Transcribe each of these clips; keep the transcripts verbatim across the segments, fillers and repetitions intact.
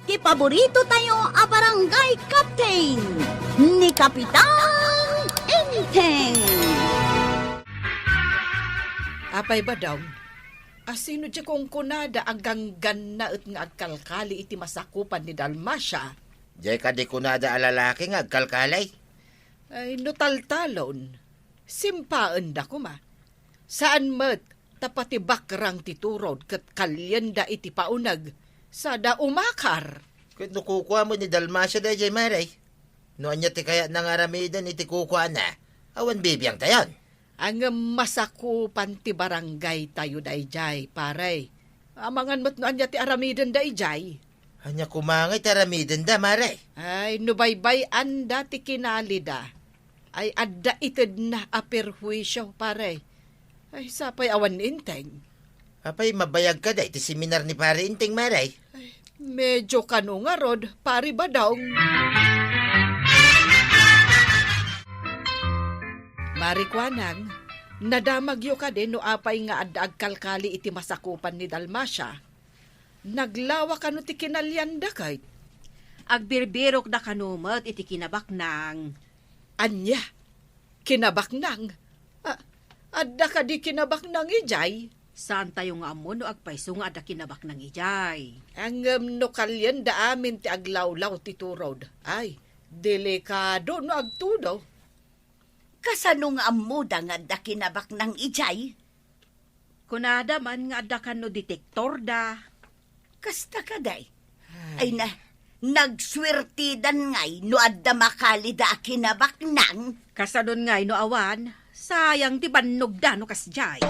Ti paborito tayo a barangay captain, ni Kapitan Enteng. Apay, Badong, asino diay kunkunada a ganggannaet nga agkalkali iti masakupan ni Dalmacia? Diay kadi kunada a lalaki nga agkalkali? Ay, no taltalon, simpaenda koma. Saan met ta pati bakrang ti turod ket kalienda iti pauneg, sada umakar. Ket no kukua met ni Dalmacia daydiay, Mare? No ania ti kayatna nga aramiden iti kukuana, awan bibiangtayon. Ngem masakupan ti barangaytayo daydiay, pare. Amangan met no ania ti aramidenda idiay. Ania koma ngay ti aramidenda, Mare? Ay, no baybay-anda ti kinalida, ay adda itedna a perhuisio, pare. Ay, sapay awan ni Enteng. Apay, mabayag kadi ti seminar ni Pare Enteng, Mare? Ay, medyo kano ngarud, Pare Badong. Mare Kuanang, nadamagyo kadi no apay nga adda agkalkali iti masakupan ni Dalmacia? Naglawa kano ti kinalianda ket? Agbirbirokda kano met iti kinabaknang. Ania? Kinabaknang? A-, adda kadi kinabaknang idiay? Saantayo nga ammo no agpayso nga adda kinabaknang idiay. Ngem no kalienda amin ti aglawlaw ti turod, ay, delikado no agtudo. Kasano nga ammoda nga adda kinabaknang idiay? Kunada man nga adda kano detektorda. Kasta kadi? Ay. Ay na, nagsuertidan ngay no adda makalida a kinabaknang. Kasanon ngay no awan, sayang ti bannogda no kasdiay.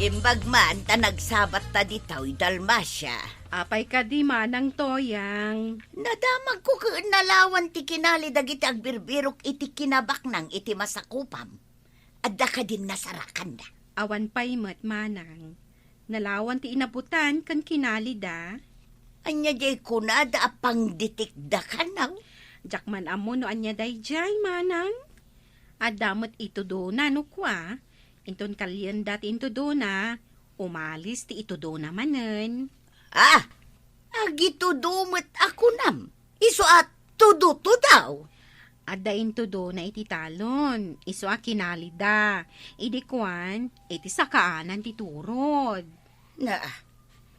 Imbag man ta nagsabatta ditoy, Dalmacia. Apay kadi, Manang Toyang? Nadamagko ket nalawan ti kinali dagiti agbirbirok iti kinabaknang iti masakupam. Adda kadin nasarakanda? Awan pay met, Manang. Nalawan ti inabutan ken kinalida. Ania diay kunada a pangdetekda kano? Diak man ammo no ania daydiay, Manang. Adda met itudona no kua. Inton kalienda ti intudona, umalis ti itudona manen. Ah! Agitudo met a kunam. Isu a tudo-tudaw. Adda intudona iti talon, isu a kinalida. Idi kuan, iti sakaanan ti turod. Na,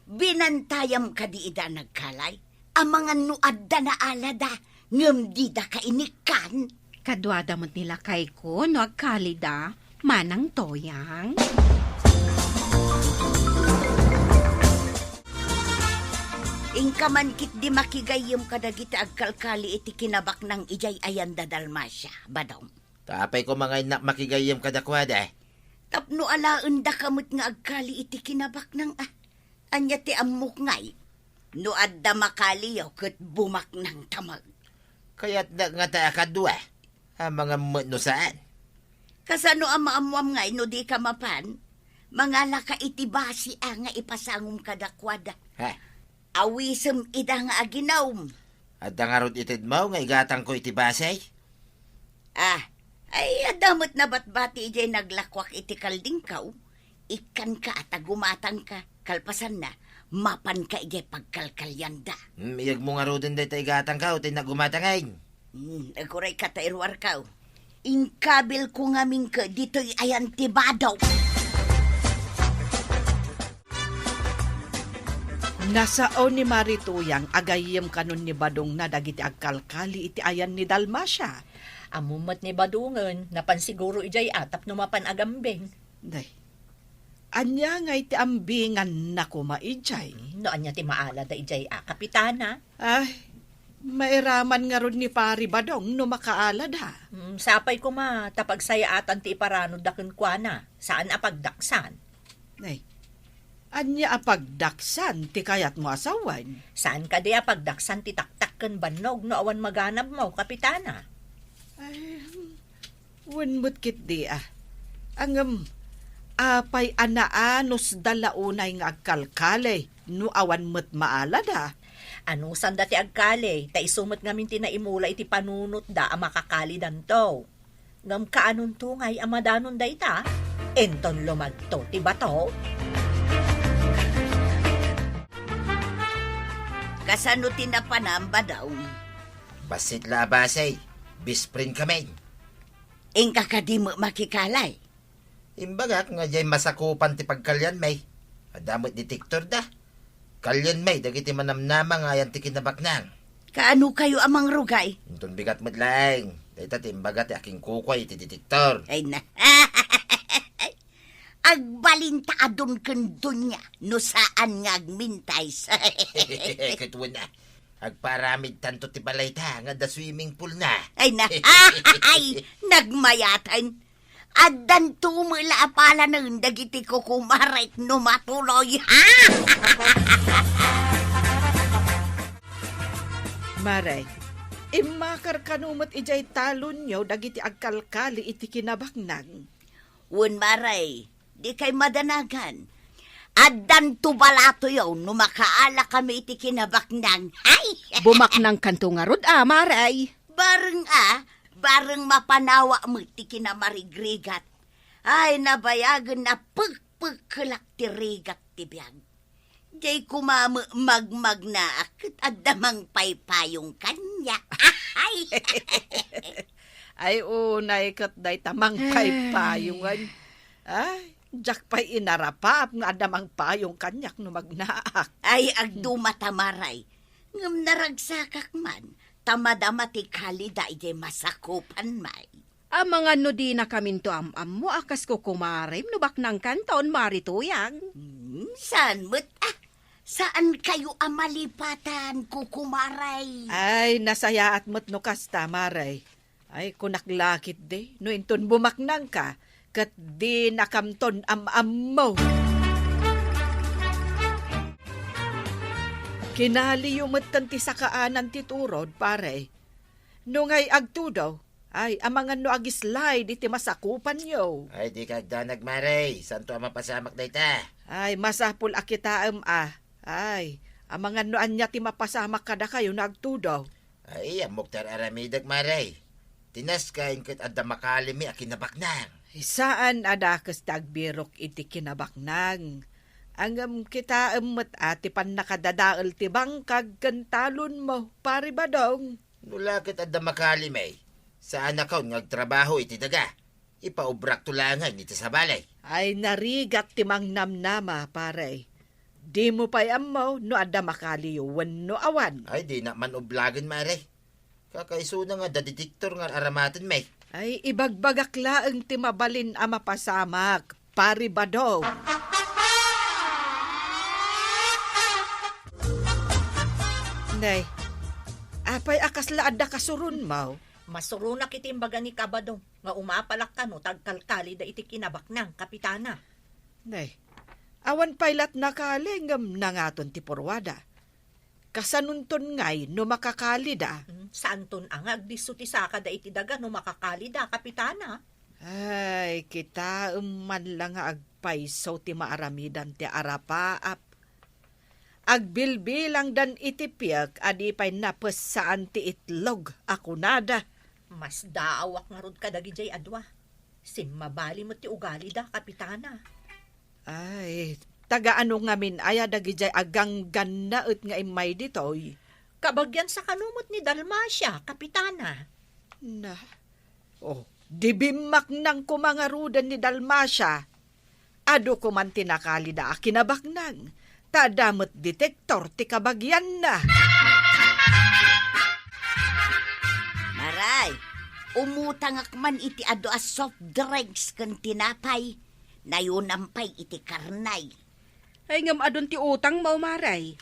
binantayam kadi ida nagkalay? Amangan no adda naalada, ngem dida kainikkan. Kaduada met ni lakayko no agkalida, Manang Toyang. Inka man ketdi makigayyem kadagiti agkalkali iti kinabaknang idiay ayan da Dalmacia, Badong. Ta apay koma nga innak makigayyem kadakuada? Tapno alaendaka met nga agkali iti kinabaknang a. Ania ti ammok ngay? No adda makaliyo ket bumaknang tamag. Kayatnak ngata a kadua, amangan met no saan. Kasano a maammuam ngay no dika mapan? Mangalaka iti basi a nga ipasangom kadakuada. Ha? Awisem ida nga aginum. Adda ngarud itedmo nga igatangko iti basi? Ah, ay, adda met nabatbati idiay naglakuak iti kaldingko. Ikkanka a ta gumatangka, kalpasanna, mapanka idiay pagkalkalianda. Hmm, iyegmo ngaruden dayta igatangko, ta innak gumatangay. Hmm, agurayka ta iruarko. Inkabilko ngamin ket ditoy ayan ti Badong. Nasao ni Mari Tuyang a gayyem kanon ni Badongna dagiti agkalkali iti ayan ni Dalmacia. Ammom met ni Badongen, napan siguro idiay a tapno mapan agambing. Day, ania ngay ti ambinganna koma idiay? Hmm, no ania ti maalada idiay a, Kapitana? Ay, mairaman ngarud ni Pari Badong no makaalada. Hmm, sapay koma, ta pagsayaatan ti iparanodda kenkuana, saan a pagdaksan. Ay, ania a pagdaksan ti kayatmo a sawen? Saan kadi a pagdaksan ti taktak ken bannog no awan maganabmo, Kapitana? Ay, wen met ketdi a. Ngem, apay a naanusda la unay nga agkalkali no awan met maalada? Anusanda ti agkali, ta isu met ngamin ti naimula iti panunotda a makakalidanto. Ngem kaanonto ngay a madanon dayta? Inton lumagto ti bato? Kasano ti napanam, Badong? Bassit la a basi, best friend kami. Inka kadi met makikalay? Imbagak nga diay masakupan ti pagkalianmi. Adda met detektor da. Kalianmi dagiti manamnama nga ayan ti kinabaknang. Kaano kayo a mangrugay? Inton bigat met laeng. Dayta ti imbaga ti akingkukuay iti detektor. Ay na. Agbalin ta adun ken dunia no saan nga agmintis. Ket wen a, agparamid tanto ti balayta nga adda swimming pool na. Ay na. Ay, nagmayatan. Addanto met la a palanen dagiti kukumarek no matuloy, ha? Mare, immakar kano met idiay talonyo dagiti agkalkali iti kinabaknang. Wen, Mare, dikay madanagan. Addanto balatoyo no makaala kami iti kinabaknang. Ay! Bumaknangkanto ngarud a, Mare. Bareng a, bareng mapanawa met ti kinamarigrigat. Ay, nabayagen napekpekkelak ti rigat ti biag. Diay koma met magmagnaak ket adda mangpaypayong kaniak. Ay! Ay, unay ket dayta mangpaypayongen. Ay, diak pay inarapaap nga adda mangpayong kaniak no magnaak. Ay, agduma ta, Mare. Ngem naragsakak man, ta madama ti kalida idiay masakupanmi. Amangan no dinakaminto am-ammo a kas kukumarem no baknangkanton, Mare Tuyang. Hmm, saan met, ah? Saan kayo a malipatan, kukumare? Ay, nasayaat met no kasta, Mare. Ay, kunak la ketdi, no inton bumaknangka, ket dinakamton am-ammo. Kinaliyo metten ti sakaanan ti turod, pare. No ngay agtudo, ay, amangan no agislide iti masakupanyo. Ay, dika agdanag, Mare. Santo a mapasamak dayta. Ay, masapul a kitaem a. Ay, amangan no ania ti mapasamak kadakayo no agtudo. Ay, ammok ti ar-aramidek, Mare. Ti naskaen ket adda makalimi a kinabaknang. Saan a dakes ti agbirok iti kinabaknang. Ngem kitaem met a ti pannakadadael ti bangkag ken talonmo, Pare Badong. No la ket adda makalimi, saanakon nga agtrabaho iti daga. Ipaubrakto laengen iti sabali. Ay, narigat ti mangnamnama, pare. Dimo pay ammo no adda makaliyo wenno awan. Ay, dinak man ublagen, Mare. Kakaisuna nga adda detektor nga aramatenmi. Ay, ibagbagak laeng ti mabalin a mapasamak, Pare Badong. Nay, apay a kasla adda kasuronmo? Masuronak iti imbaga ni Kabadong nga umapalak kano ta agkalkalida iti kinabaknang, Kapitana. Nay, awan pay lat nakali ngem nangaton ti purwada. Kasanonton ngay no makakalida? Hmm, saanton a nga agdisso ti sakada iti daga no makakalida, Kapitana? Ay, kitaem man la nga agpayso ti maaramidan ti arapaap. Agbilbilangdan iti piek a di pay napessaan ti itlog a kunada. Masdaawak ngarud kadagidiay a dua. Simmabali met ti ugalida, Kapitana. Ay, taga ano ngamin aya dagidiay a ganggannaet nga immay ditoy? Kabagiansa kano met ni Dalmacia, Kapitana. Na, oh, di bimmaknang koma ngaruden ni Dalmacia. Adu koman ti nakalida a kinabaknang, ta adda met detektor ti kabagianna. Maray, umutangak man iti adu a soft drinks ken tinapay. Nayonam pay iti karnay. Ay, ngem adun ti utangmo, Maray.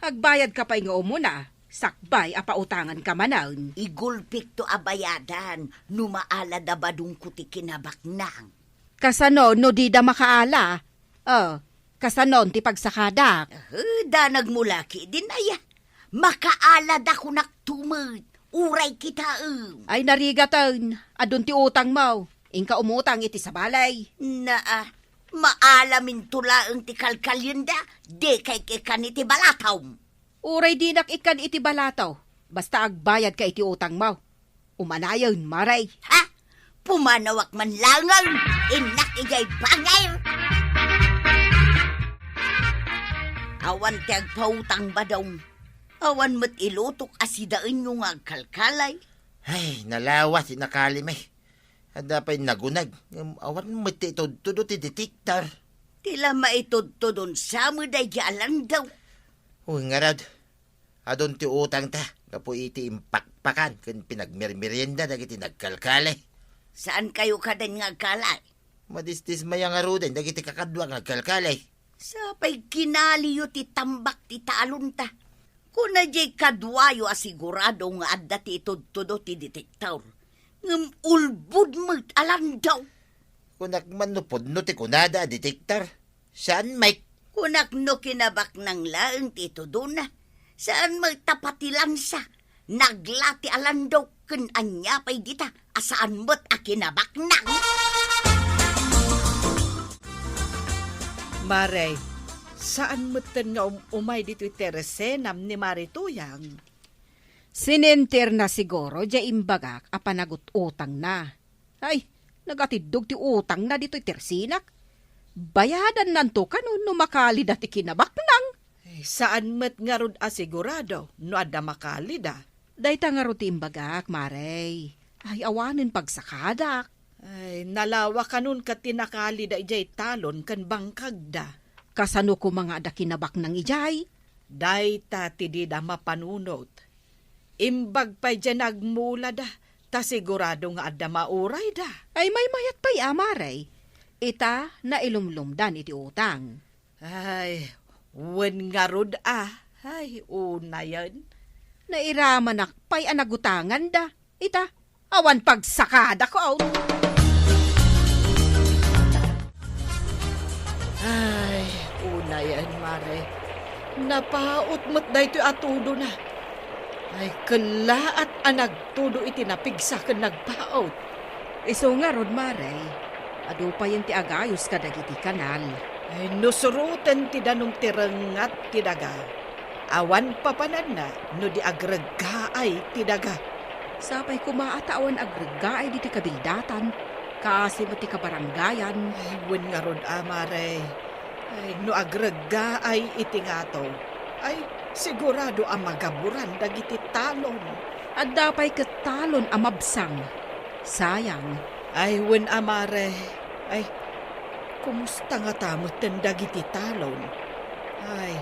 Agbayadka pay nga umuna, sakbay a pautanganka manen. Igulpikto a bayadan no maalada Badongko ti kinabaknang. Kasano no dida makaala? Oh, kasanon ti pagsakadak? Eh, danagmo la ketdin aya. Makaalada kunak tumet, uray kitaem. Ay, narigaten, adun ti utangmo. Inka umutang iti sabali. Naa, maalaminto laeng ti kalkalienda, dika ikkan iti balatom. Uray dinak ikkan iti balato, basta agbayadka iti utangmo. Umanayon, Maray. Ha? Pumanawak man laengen, innak idiay bangir. Awan ti agpautang, Badong. Awan met ilutok a sidaenyo nga agkalkalay. Ay, nalawa ti nakalimi. Adda pay nagunag, ngem awan met ti itudtudo ti detektor. Ti la maitudtudon sa met daydi a landaw. Uy, ngarud, adun ti utangta gapu iti impakpakan ken pinagmermerienda dagiti nagkalkali. Saankayo kaden nga agkalay? Madisdismaya ngaruden dagiti kakadua nga agkalkali. Sapay kinaliyo ti tambak ti talonta. Kuna jay kaduayo a sigurado nga adda ti itudtudo ti detektor. Ngem ulbod met a landaw. Kunak man no pudno ti kunada a detektor. Saan, Mike? Kunak no kinabaknang laeng ti itudona. Saan met ta pati lansa, naglati a landaw ken ania pay dita a saan met a kinabaknang. Mare, saan metten nga um-, umay ditoy tersenam ni Mare Tuyang. Sinenterna siguro jay imbagak a panagut-utangna. Ay, nagatiddog ti utangna ditoy tersinak. Bayadannanto kano no makalida ti kinabaknang. Ay, saan met ngarud a sigurado no adda makalida. Dayta ngarud ti imbagak, Mare. Ay, awanen pagsakadak. Ay, nalawa kanon ket ti nakalida idiay talon ken bangkagda. Kasano koma nga adda kinabaknang idiay? Dayta ti dida mapanunot. Imbag pay diay nagmulada, ta sigurado nga adda maurayda. Ay, maymayat pay a, Mare. Ita, nailumlumdan iti utang. Ay, wen ngarud a. Ay, unayen. Nairamanak pay a nagutanganda. Ita, awan pagsakadakon. Ay, unayen, Mare. Napaut met daytoy a tudona. Ay, kellaat a nagtudo iti napigsa ken nagpaut. Isu ngarud, Mare, adu payen ti agayos kadagiti kanal. Ay, no suroten ti danum ti rengngat ti daga, awan papananna no di agreggaay ti daga. Sapay koma a ta awan agreggaay ditoy kabildatan, kaasi met ti kabarangayan. Ay, wen ngarud a, Mare. Ay, no agreggaay iti ngato, ay, sigurado a magaburan dagiti talon. Adda pay ket talon a mabsang. Sayang. Ay, wen a, Mare. Ay, kumusta ngata metten dagiti talon? Ay,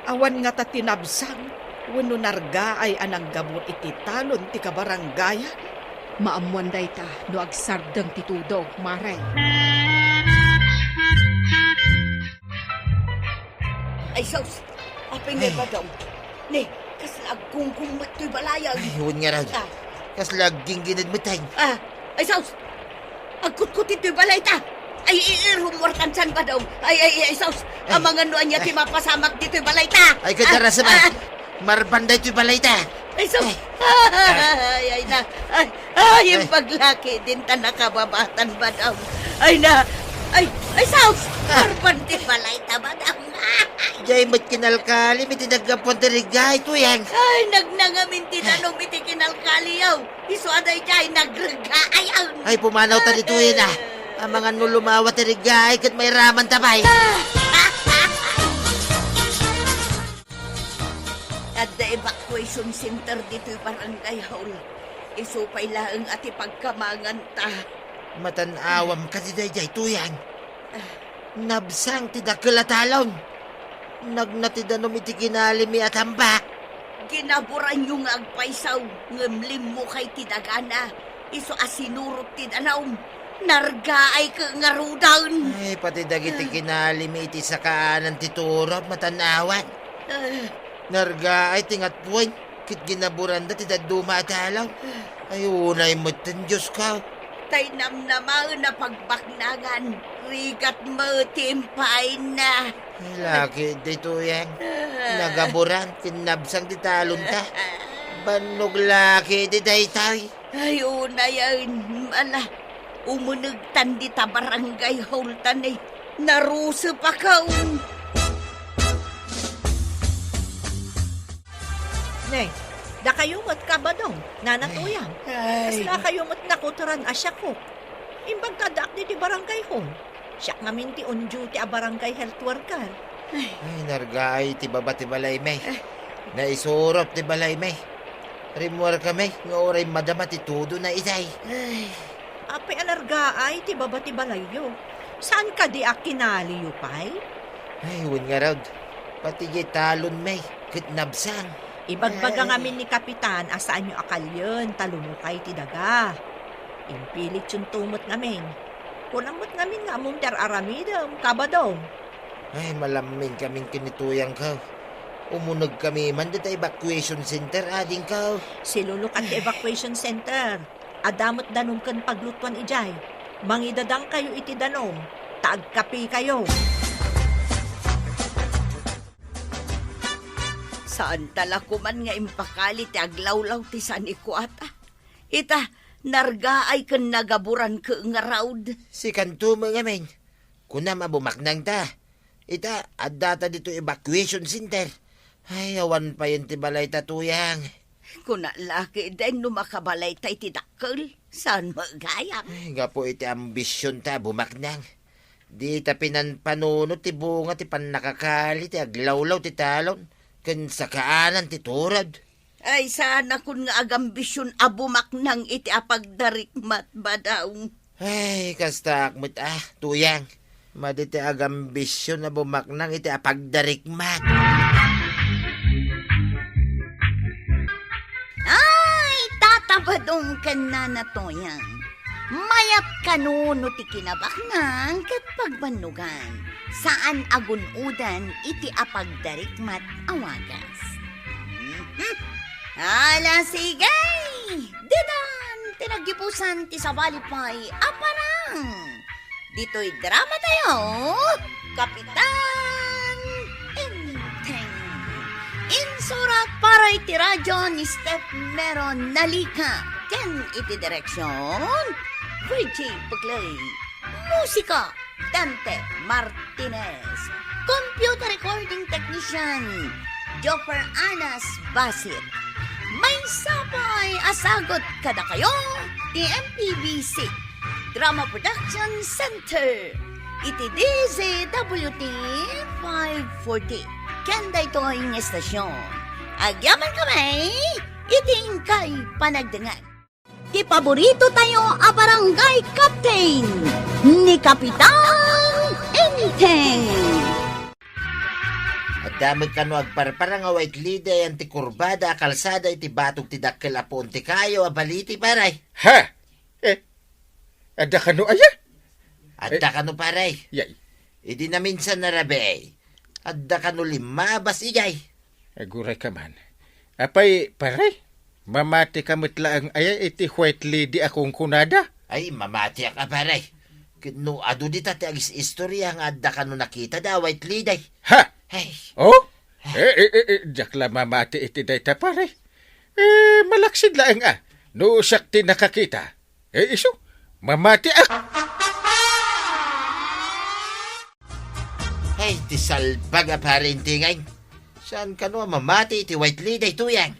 awan ngata ti nabsang wenno nargaay a nanggabur iti talon ti kabarangayan? Maammoan dayta no agsardeng ti tudok, Mare. Ay, sus! Apay nga Ay. Ibadong? Ni, kasla aggunggong met toy balayan. Ay, wen ngarud. Ah. Kasla agginggined met ay. Ah, ay, sus! Agkutkot itoy balay ta. Ay, i-, irummuartan san, Badong. Ay, ay, ay, sus! Ay. Amangan no ania ti mapasamak ditoy balay ta. Ay, kadarasem, ah, ah. Marban daytoy balay ta. Ay, sus! Ay. Ay, ay, na. Ay, ay, Ay. Imbag laki din ta nakababatan, Badong. Ay, na. Ay, ay, sus! Ah. Marban ti balay ta, Badong. Jay met kinalkalim iti naggapuan ti reggaay, Tuyang. Ay, nagnangamin ti danum iti kinalkaliyo. Isu a daydiay, nagreggaay. Ay, pumanaw ta ditoyen, ah. Amangan no lumawa ti reggaay ket mairaman ta pay. Adda evacuation center ditoy barangay hall. Isu pay laeng a ti pagkamanganta. Matan-awam kadi daydiay, Tuyang. Nabsang ti dakkel a talon. Nagna ti danum iti kinalimi a tambak. Ginaburanyo nga agpayso, ngem limmukay ti dagana. Isu a sinurot ti danum. Nargaay ket ngaruden. Ay, pati dagiti kinalimi iti sakaanan ti turod, matan-awan. Ah. Nargaay ti ngatuen. Ket ginaburanda ti dadduma a talon. Ay, unay metten, Diosko. Tay namnamaen a pagbaknangan, rigat met ti impaayna. Ay, laki ditoyen. Ah. Nagaburan, kinnabsang ti talonta. Bannog laki di daytoy. Ay, unayen, ala, umunegtan dita barangay hall ta ni, narusep a kaon. Ne, dakayo met, Kabadong, Nana Tuyang. Ay. Kaslakayo met nakutran a siakok. Imbag ta addaak ditoy barangay hall. Siak ngamin ti on duty a barangay health worker. Ay, nargaay ti baba ti balaymi. Ay. Naisurob ti balaymi. Rimmuarkami nga uray madama ti tudona idiay. Ay, apay a nargaay ti baba ti balayyo? Saan kadi a kinaliyo pay? Ay, wen ngarud, pati diay talonmi ket nabsang. Ibagbaga Ay. ngamin ni Kapitan a saanyo a kalien ta lumukay ti daga. Impilityon to met ngamin. Kunam met ngamin nga ammom ti ar-aramidem, Kabadong. Ay, malammin kamin ken ni Tuyangko. Umuneg kami man dita evacuation center, adingko. Silulukat ti evacuation center. Adda met danom ken paglutuan idiay. Mangidadangkayo iti danom, ta agkapikayo. Saan ta la koman nga impakali ti aglawlaw ti saan ikuata. Ita, nargaay ken nagaburan ket ngarud. Sikanto met ngamin. Kunam a bumaknang ta. Ita, adda ta ditoy evacuation center. Ay, awan payen ti balay ta, Tuyang. Kuna la ketdin no makabalay ta iti dakkel. Saan met gayam? Ay, gapu iti ambision ta a bumaknang. Di ta pinanpanunot ti bunga ti pannakakali ti aglawlaw ti talon ken sakaanan ti turod. Ay, saanakon nga agambision a bumaknang iti apagdarikmat, Badong. Ay, kastaak met a, Tuyang. Madi ti agambision a bumaknang iti apagdarikmat. Ay, Tata Badong ken Nana Tuyang. Mayat kano no ti kinabaknang ket pagbannogan. Saan a gun-odan iti apagdarikmat a wagas. Mhm. Ala, sige! Ditan ti naggibusan ti sabali pay a parang. Ditoy drama tayo, Kapitan Enteng. Insurat para iti radyo ni Steph Meron Nalika ken iti direksyon, Virgie Puglay. Musika, Dante Martinez. Computer recording technician, Joffer Anas Basit. Maysa pay a sagut kadakayo ti M P B C Drama Production Center iti D Z W T five forty. Ken daytoy nga estasyon, agyaman kami iti inkay panagdengngeg. Ti paborito tayo a barangay captain, ni Kapitan Enteng. Adda met kano agparparang a white lady ayan ti kurbada a kalsada iti batog ti dakkel a puon ti kayo a baliti, pare? Ha? Eh, adda kano aya? Adda Eh, kano, pare? Yay. Idi naminsan a rabii, adda kano limmabas idiay? Aguray ka man. Apay, pare, mamati ka met laeng aya iti white lady a kunkunada? Ay, mamatiak a, pare. Ket no adu dita ti agisistorya nga adda kano nakitada a white lady. Ha? Ay. Oh? Eh, eh, eh, eh, diak la mamati iti dayta, pare. Eh, malaksid laeng a. No siak ti nakakita. Eh, isu, mamatiak. Ay, ti salbag a pare Enteng. Saan kano a mamati iti white lady, Tuyang?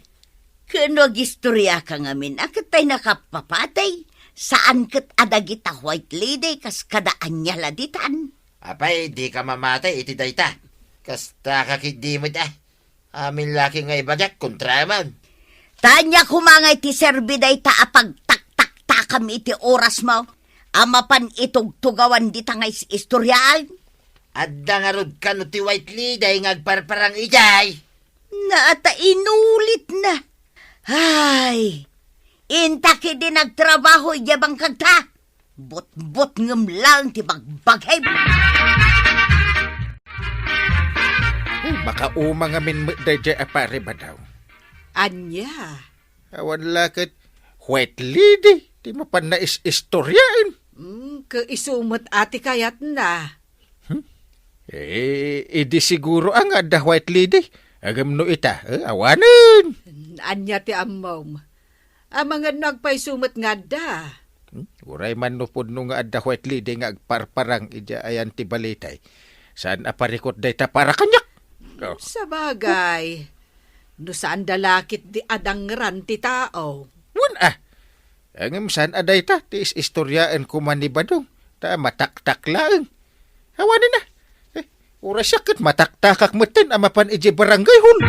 Ken no agistorya ka ngamin a ket tay nakapapatay, saan ket a dagita white lady kas kada ania la ditan. Apay, di ka mamati iti dayta. Kasta ka ketdi met a. Amin la ket nga ibagak, kontraman. Ta ania koma nga iti serbi dayta a pagtaktaktakam iti orasmo a mapan itugtugawan dita nga is-istoriaan? Adda ngarud kano ti white lady nga agparparang idiay? Naata inulitna. Ay, inta ketdi nagtrabaho idiay bangkagta. Butbutngem laeng ti bagbagim. Oh, makauma ngamin met daydiay a pare, Badong. Ania? Awan la ket white lady ti mapan nais-istoriaen. Mm, ket isu met a ti kayatna. Hmm? Eh, idi siguro a nga adda white lady. Ngem no ita, eh, awanen. Ania ti ammom? Amangan no agpayso met nga adda. Hmm? Uray man no pudno nga adda white lady nga agparparang idiay ayan ti balita. Saan a parikut dayta para kaniak? Oh. Sabagay, no saan da la ketdi a dangran ti tao. Wen a. Ngem saan a dayta ti is-istoriaen koma ni Badong, ta mataktak laeng. Awanen a. Eh, uray siak ket mataktakak metten a mapan idiay barangay hall.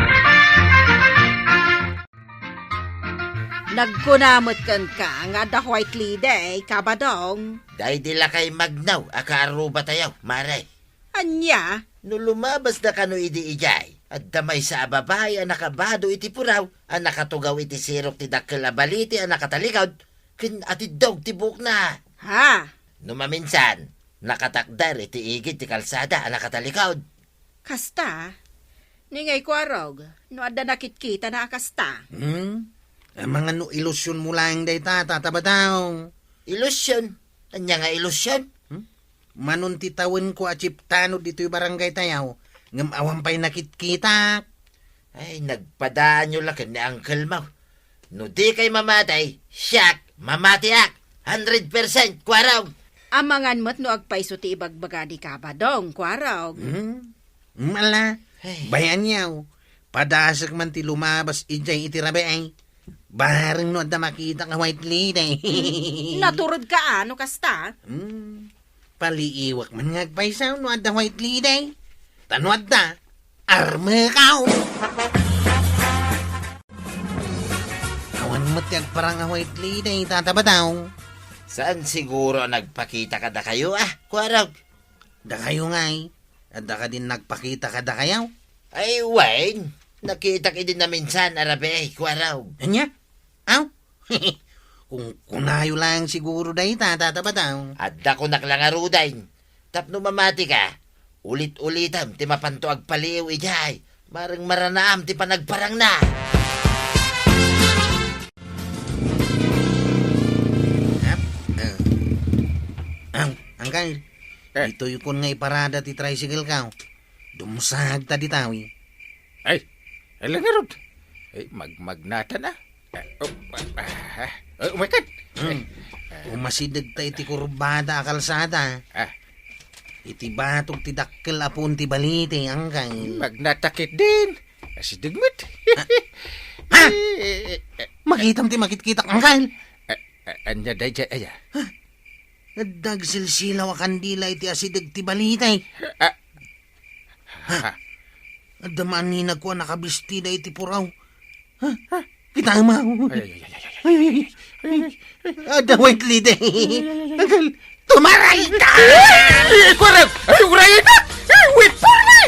Nagkuna met kenka nga adda white lady, Kabadong. Daydi lakay magnaw a kaarrubatayo, Mare. Ania? No lumabasda kano idi idiay, adda maysa a babai a nakabado iti puraw a nakatugaw iti sirok ti dakkel a balite a nakatalikod ken atiddog ti buokna. Ha? No maminsan, nakatakder iti igid ti kalsada a nakatalikod. Kasta? Ni ngay Kuarog, no adda nakitkitana a kasta? Hmm? Amangan no ilusionmo laeng dayta, Tata Badong. Ilusion? Ania nga ilusion? Hmm? Manon ti tawenko a chief tanod ditoy barangaytayo, ngem awan pay nakitkitak. Ay, nagpadaanyo la ken ni uncle mo. No dikay mamati, siak, mamatiak. Hundred percent, Kuarog. Amangan met no agpayso ti ibagbaga ni Kabadong, Kuarog. Hmm? Mala, Ay. Bay-anyo, padasek man ti lumabas idiay iti rabii. Bareng no adda makita nga white lady. Naturodka, a, no kasta? Hmm. Paliiwak man nga agpayso no adda white lady. Ta no adda, armekaw. Awan met ti agparang a white lady, Tata Badong. Saan siguro a nagpakita kadakayo, a, Kuarog? Dakayo ngay, adda kadin nagpakita kadakayo? Ay, wen, nakitak idi naminsan a rabii, Kuarog. Ania? Aw? Kunkunayo laeng siguro dayta, Tata Badong. Adda kunak la ngaruden. Tapno mamatika, ulit-ulitem ti mapanto agpaliiw idiay. Bareng maranaam ti panagparangna. Ap, eh. Ang, angkal, Eh. Ditoy kon nga iparada ti tricycle ko. Dumsag ta ditawi. Ay, ala ngarud. Ay, magmagnatan, a. Eh, oh, ah, ah, ah, umaykan. Hmm. Eh, eh. Umasideg ta iti kurbada a kalsada. Ah. Iti batog ti dakkel a puon ti balite, angkal. Magnatakit din. Asideg met. Ah. Ha? Eh, eh, eh. Makitam ti makitkitak, angkal. Eh, eh, ania daydiay, aya? Adda agsilsilaw a kandila iti asideg ti balite. Ah. Ha? Adda maaninag ko a nakabistida iti puraw. Ha? Kita mo. Ay, ay, ay, ay, ay, ay. Ay, ay, ay. Adda white lady. Angkal, tumaray ka! Ay, ay, ay, ay, ay, ay, ay, ay, ay, wait for me!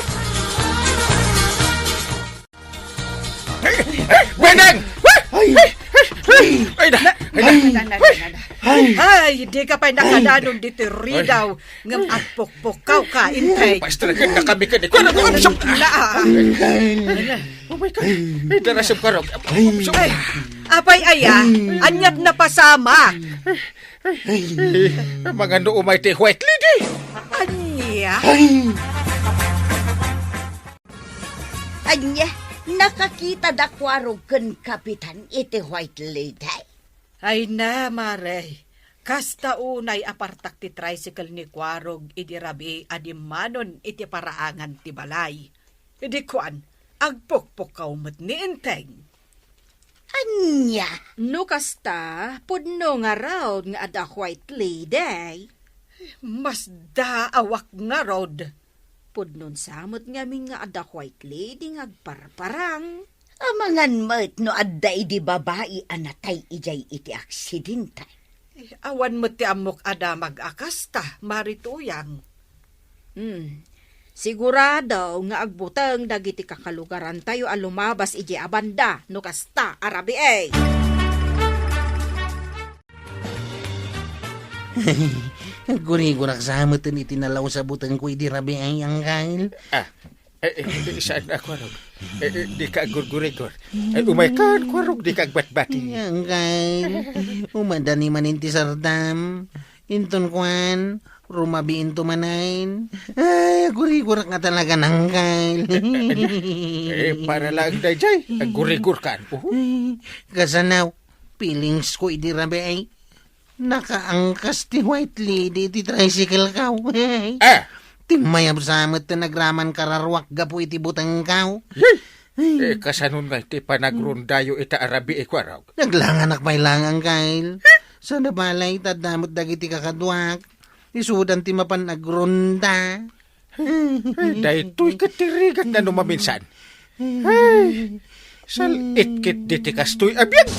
Benang! Ay! Ay! Ay! Ay! Ay! Ay! Ay! Ay, di ka pay nakadanon ditoy ridaw, ngem agpukpukaw ka, intay. Basta na kami ka ni Kuya Ramsam. Ay! Oh my God! Ay, darasam ka, Rog. Ay! Apay aya, aniat napasamak? Ay! Mangano umay ti white lady? Ania? Ay! Ania, nakakita da Kuarog ken Kapitan iti white lady? Ay na, Mare. Kasta unay a partak ti tricycle ni Kuarog idi rabii a dimmanon iti paraangan ti balay. Idi kuan, agpukpukaw met ni Enteng. Ania? No kasta, pudno ngarud nga adda white lady. Masdaawak ngarud. Pudnon sa met ngamin nga adda white lady nga agparparang. Amangan met no adda idi babai a natay idiay iti aksidente. Eh, awan met ti ammok a damag a kasta, Mari Tuyang. Hmm. Sigurado nga agbuteng dagiti kakalugarantayo a lumabas idiay a banda no kasta a rabii. Aggurigurak sa meten iti nalaus a butengko idi rabii, anggal. Ah, eh, eh, saan a Kuarog? Eh, eh, di ka aggurgurigor. Eh, umay kan, Kuarog, di ka agbatbati. Anggal, umadani manen ti sardam. Inton kuan, rumabiinto manen. Ay, aggurigurak nga talaga, anggal. Eh, para lang dayjay, aggurigor kan. Uhu. Ay, kasanaw, feelings ko idi rabii. Nakaangkas ti white lady iti tricycle ko. Ah! Timmayab sa met ti nagraman kararuak gapu iti butengko. Yay! Eh, kasanon nga iti panagrondayo ita a rabii, Kuarog? Naglanganak pay lang, anggal. Sana balay, tadda met dagiti kakaduak. Isudan ti mapan agronda. Ay, daytoy ket ti rigat na no maminsan. Ay, sal-it ket diti kastoy a biag.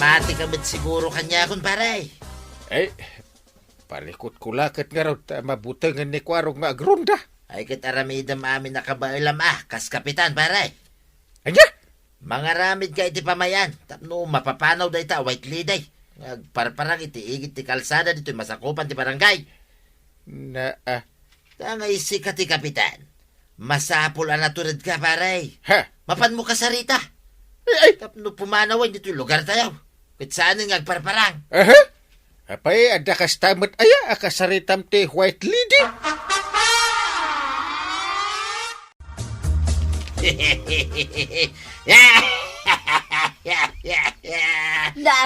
Ati ka met siguro kaniakon, pare. Ay, parikot ko la ket ngarud ta mabutengen ni Kuarog nga agronda. Ay, ket aramidem amin a kabaelam a kas kapitan, pare. Ania? Mangaramid ka iti pamayan tapno mapapanaw dayta a white lady nga agparparang iti igid ti kalsada ditoy masakupan ti barangay. Na, ah. Ta nga isika ti kapitan, masapul a natured ka, pare. Ha? Mapanmo kasarita. Ay, ay. Tapno pumanawen ditoy lugar tayo. Ket saanen nga agparparang. Aha. Apay, adda kasta met aya a kasaritam ti white lady? Da,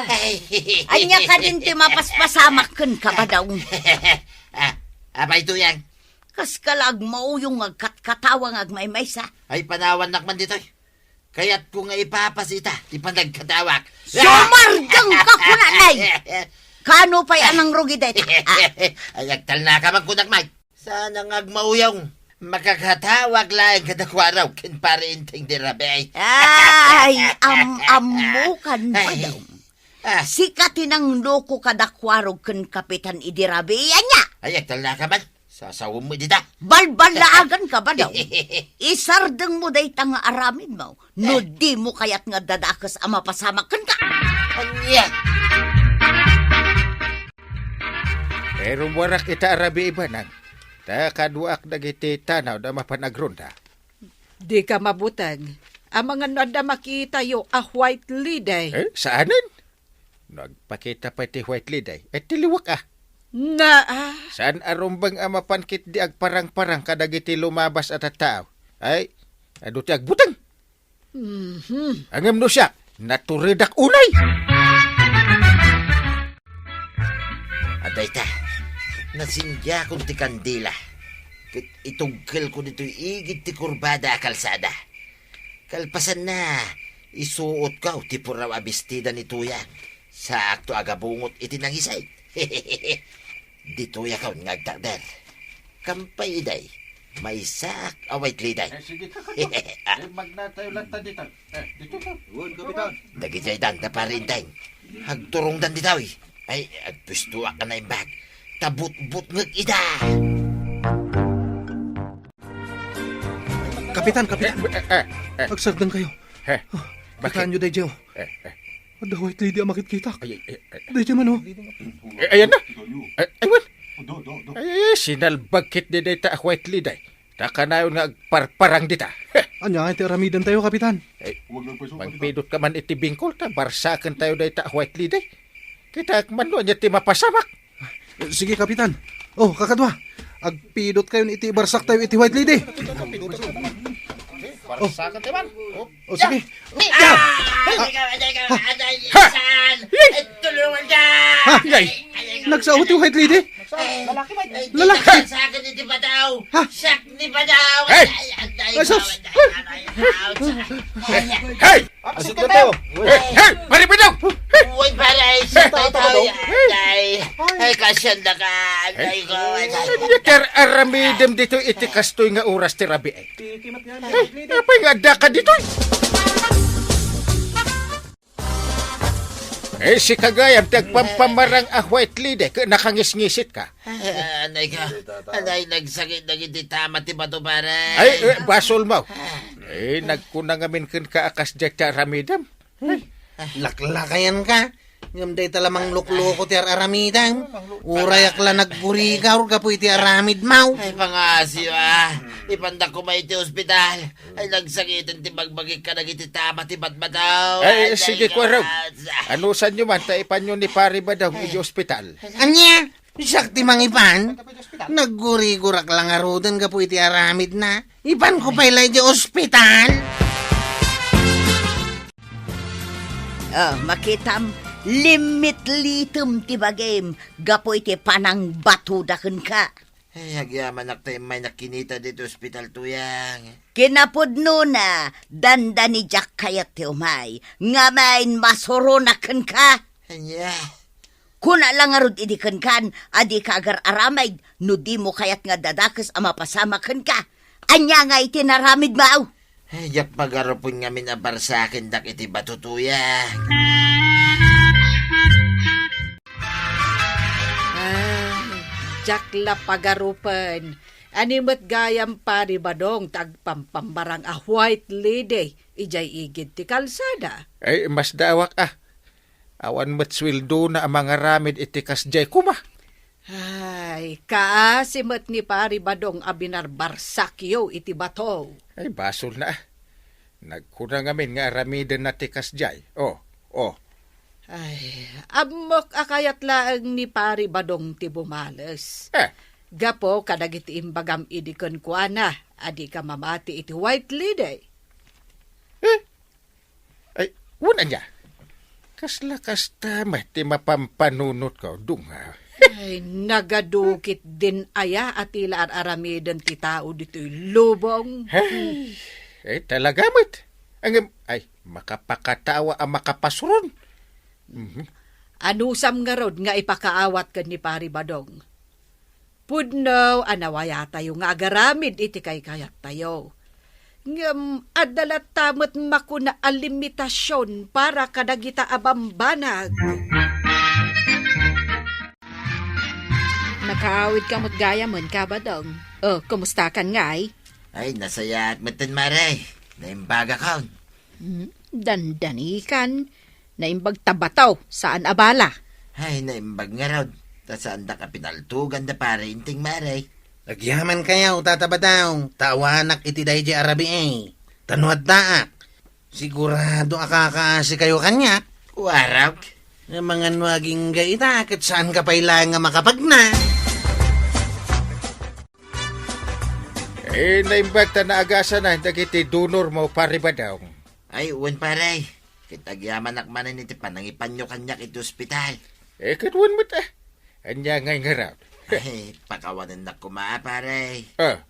ania kadin ti mapaspasamak ken kabadaw? Ah, apay, Tuyang? Kas ka la agmauyong nga agkatkatawa nga agmaymaysa. Ay, panawannak man ditoy. Kayatko nga ipapas ita ti panagkatawak. Sumardeng ka, kunanay! Kano pay a nangrugi dayta? Ah. Ay, agtalna ka man kunak, Mike. Saan nga agmauyong? Makakatawak laeng kadakuaro ken Pare Enteng di Rabi. Ay, am-ammo kan, ay, padaw. Ah. Sika ti nangloko kadakuaro ken Kapitan idi Rabi, ania? Ay, agtalna ka man. Sasawem met dita. Balbalaagan ka ba daw? Isardeng mo dayta nga aramid mo, no, eh, di mo kayat nga dadakes a mapasamak kenka. Ania? Pero warak ita a rabii, Banang. Ta kaduaak dagiti tanaw da mapan agronda. Di ka mabuteng. Amangan no adda makitayo a white lady. Eh, saanen? No agpakita pay ti white lady, et ti liwak a. Na, ah. Saan a rumbeng a mapan ketdi agparangparang kadagiti lumabas a tattao? Ay, adu ti agbuteng. Mhm. Ngem no siak, naturedak unay. Adayta, nasindiakon ti kandila, ket itugkelko ditoy igid ti kurbada a kalsada. Kalpasanna, isuotko ti puraw a bestida ni Tuyang. Saakto a gabungot iti nangisit. Ditoy akon nga agtakder. Kampay iday, maysaak a white lady. Eh, sige, kakadwa. Ah. Eh, magnatayo latta dita. Eh, dito ka. Wen, Kapitan. Dagiti ay danta, Pare Enteng. Agturongdan ditoy. Ay, agpuestoak a naimbag. Ta butbutngek ida. Kapitan, Kapitan. Eh, eh, eh, eh. Agsardengkayo. Eh, oh, bakit? Kitaenyo daydiay, oh. Eh, eh. Adda white lady a makitkitak. Ay, ay, ay, ay. Daydiay man, oh. Eh, ayan na. Eh, ay, well. Ay, ay, ay, sinalbag ketdi dayta a white lady. Ta kanayon nga agparparang dita. Ania ti aramidentayo, Kapitan? Eh, magpidot ka man iti bingkol ta barsakentayo dayta a white lady. Kitaek man no ania ti mapasamak. Sige, Kapitan. Oh, kakadwa. Agpidotkayon iti barsaktayo iti white lady. Barsakentayo man. Oh, sige. Ah! Ay, ikaw, ay, ikaw, ay, ay, saan? Ay, tulungan ka! Ha? Ay, ay, ay, nagsao ti white lady? Lalaki, ay, lalaki. Sa akin iti bataw. Ha? Siak ni bataw. Hey! Ay, ay, ay, ay, sus! Ay, ay, ay, ay, ay. Hey! Asit ka tayo. Hey! Hey! Pare Pedro! Uy, pare, ay, sa tayo, tayo, ay, ay. Ay, kasyanda ka, ay, ko, ay, ay. Ania ti ar-aramidem ditoy iti kastoy nga oras ti rabii? Ti kimat nga, ay, apay nga adda ka ditoy? Eh, sika gayam ti agpampamarang a white lady, ket nakangisngisit ka. Ah, anay ka. Anay, nagsakit dagiti tama ti bato, pare. Ay, eh, basol mo. Eh, nagkuna ngamin kenka a kasdiay ti aramidem. Laklakayan ka. Ngem dayta la manglukloko ti ar-aramidem. Urayak la naggurigaw gapu iti aramid mo. Ay, pangasyo, ah. Ipanda koma iti ospital. Ay, nagsakiten ti bagbagik kadagiti tama ti batbataw. Ay, ay, sige, ay, Kuarog. Anusanyo man, ta ipanyo ni Pare Badong iti ospital. Ania? Siak ti mangipan? Naggurigurak la ngaruden gapu iti aramidna. Ipanko pay la iti ospital. Ah, makitam, limmitlitem ti bagim gapu iti panangbatoda kenka. Ay, agyamanak ta immaynak kinita ditoy ospital, Tuyang. Kinapudnona, dandani diak kayat ti umay, ngem masuronak kenka. Ania? Kuna la ngarud idi kenkan a dika agar-aramid no dimo kayat nga dadakes a mapasamak kenka. Ania ngay ti naramidmo? Ay, diak pagarupen ngamin a barsakendak iti bato, Tuyang. Diak la pagarupen. Ania met gayam, Pari Badong, ti agpampambarang a white lady idiay igid ti kalsada? Ay, masdaawak a. Awan met sueldona a mangaramid iti kasdiay koma. Ay, kaasi met ni Pari Badong a binarbarsakyo iti bato. Ay, basolna a. Nagkuna ngamin nga aramidenna ti kasdiay. Oh, oh. Ay, ammok a kayat laeng ni Pari Badong ti bumales. Eh. Gapu kadagiti imbagam idi kenkuana a dika mamati iti white lady. Eh? Ay, wen ania? Kasla kasta met ti mapampanunotko, dunga. Ay, nagadukit din aya a ti la ar-aramiden ti tao ditoy lubong. Ay, ay, talaga met. Ngem, ay, makapakatawa a makapasuron. Mhm. Anusam ngarud nga ipakaawat ken ni Pari Badong? Pudno a nawayatayo nga agaramid iti kaykayattayo. Ngem adda latta met makuna a limitasion para kadagita a bambanag. Nakaawidka met gayamen, Kabadong. Oh, kumustakan ngay? Ay, nasayaat metten, Mare. Naimbagakon. Hmm, dandanikan. Naimbag ta bato, saan a bala. Ay, naimbag ngarud. Ta saandak a pinaltugan da Pare Enteng, Mare. Agyamankayo, Tata Badong, ta awanak iti daydiay a rabii. Ta no addaak, sigurado a kakaasikayo kaniak. Warok? Nga mangan no agingga ita, ket saanka pay laeng a makapagna. Eh, naimbag ta naagasana dagiti donormo, Pare Badong. Ay, wen, Pare. Ket agyamanak manen iti panangipanyo kaniak iti ospital. Eh, ket wen met, ah. Ania ngay ngarud? Ay, pakawanennak koma, Pare. Ah,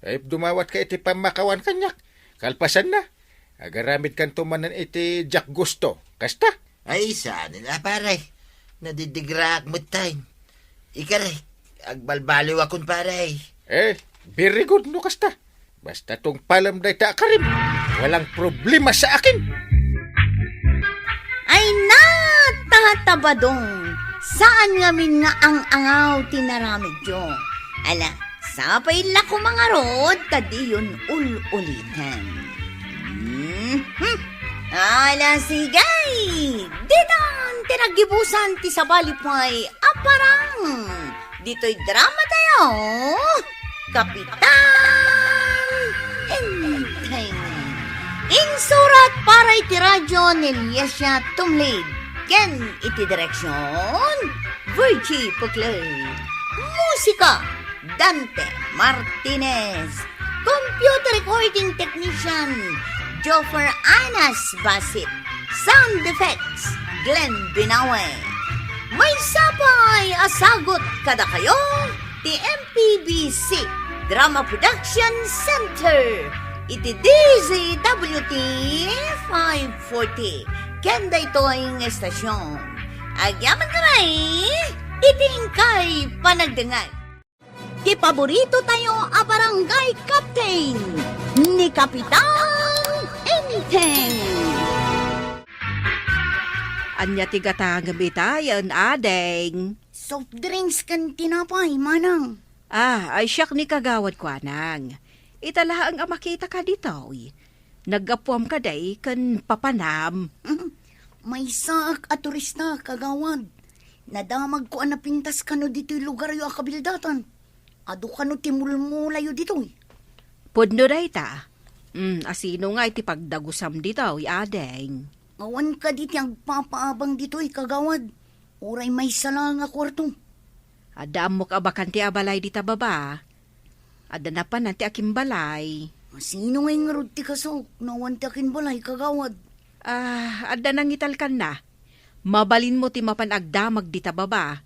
ay, dumawatka iti pammakawan kaniak. Kalpasanna, agaramidkanto manen iti diak gusto. Kasta? Ay, saanen a, Pare. Nadidigraak metten. Ikari, agbalbaliwakon, Pare. Eh, very good no kasta. Basta tungpalem dayta a karim, walang problema sa akin. Ay na, Tata Badong, saan ngamin nga ang-angaw ti naramidyo. Ala, sapay la koma ngarud ta diyon ul-uliten. Mhm. Ala, sige! Ditan ti naggibusan ti sabali pay a parang ditoy drama tayo, Kapitan Enteng. Insurat para iti radyo ni Liesia Tumlid ken iti direksyon, Virgie Puclay. Musika, Dante Martinez. Computer recording technician, Joffer Anas Basit. Sound effects, Glenn Binawe. Maysa pay a sagut kadakayo ti M P B C Drama Production Center iti D Z W T five forty ken daytoy nga estasion. Agyaman kami iti inkay panagdengngeg. Ti paborito tayo a barangay captain, ni Kapitan Enteng. Ania ti gatangem itayen, ading? Soft drinks ken tinapay, manang. Ah, ay siak ni kagawad kuanang. Ita laeng a makitaka ditoy. Naggapuam kadi ken papanam. Maysaak a turista, kagawad. Nadamagko a napintas kano ditoy lugaryo a kabildatan. Adu kano ti mulmulayo ditoy. Pudno dayta. Mm, asino nga iti pagdagusam ditoy, ading? Awan kadi ti agpapaabang ditoy, kagawad. Uray maysa laeng a kuarto. Adda ammok a bakante a balay dita baba. Adda napanan ti akimbalay. Sino ngay ngarud ti kasok no awan ti akimbalay, kagawad? Ah, adda nangitalkanna. Mabalinmo ti mapan agdamag dita baba.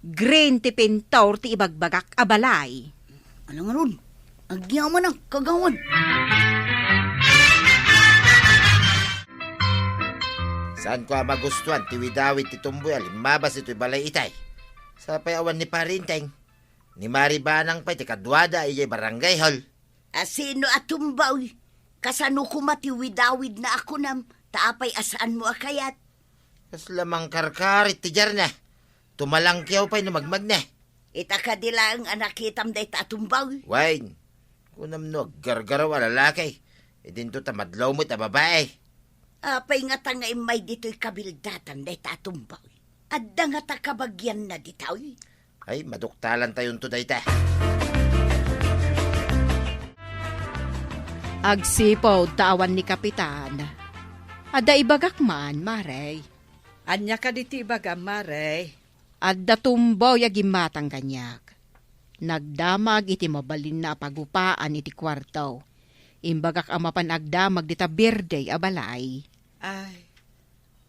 Green ti pintor ti ibagbagak a balay. Ala ngarud, agyamanak, kagawad. Saanko a magustuan ti widawid ti tumboy a limmabas ditoy balay itay. Sapay awan ni Pari Enteng. Ni Mari Banang pay ti kaduada idiay barangay hall. Asino a tumboy? Kasano koma ti widawidna a kunam, ta apay a saanmo a kayat? Kasla mangkarkarit ti diarna. Tumalangkiaw pay no magmagna. Ita kadi laeng a nakitam dayta a tumbaw? Wen, kunam no aggargaraw a lalaki, idinto ta madlaw met a babai. Apay ngata nga immay ditoy kabildatan dayta a tumbaw? Adda ngata kabagianna ditoy? Ay, maduktalantayonto dayta. Agsipud ta awan ni Kapitan. Adda ibagak man, Mare. Ania kadi ti ibagam, Mare? Adda tumbaw a gimmatang kaniak. Nagdamag iti mabalinna a pagupaan iti kuarto. Imbagak a mapan agdamag dita bierde a balay. Ay,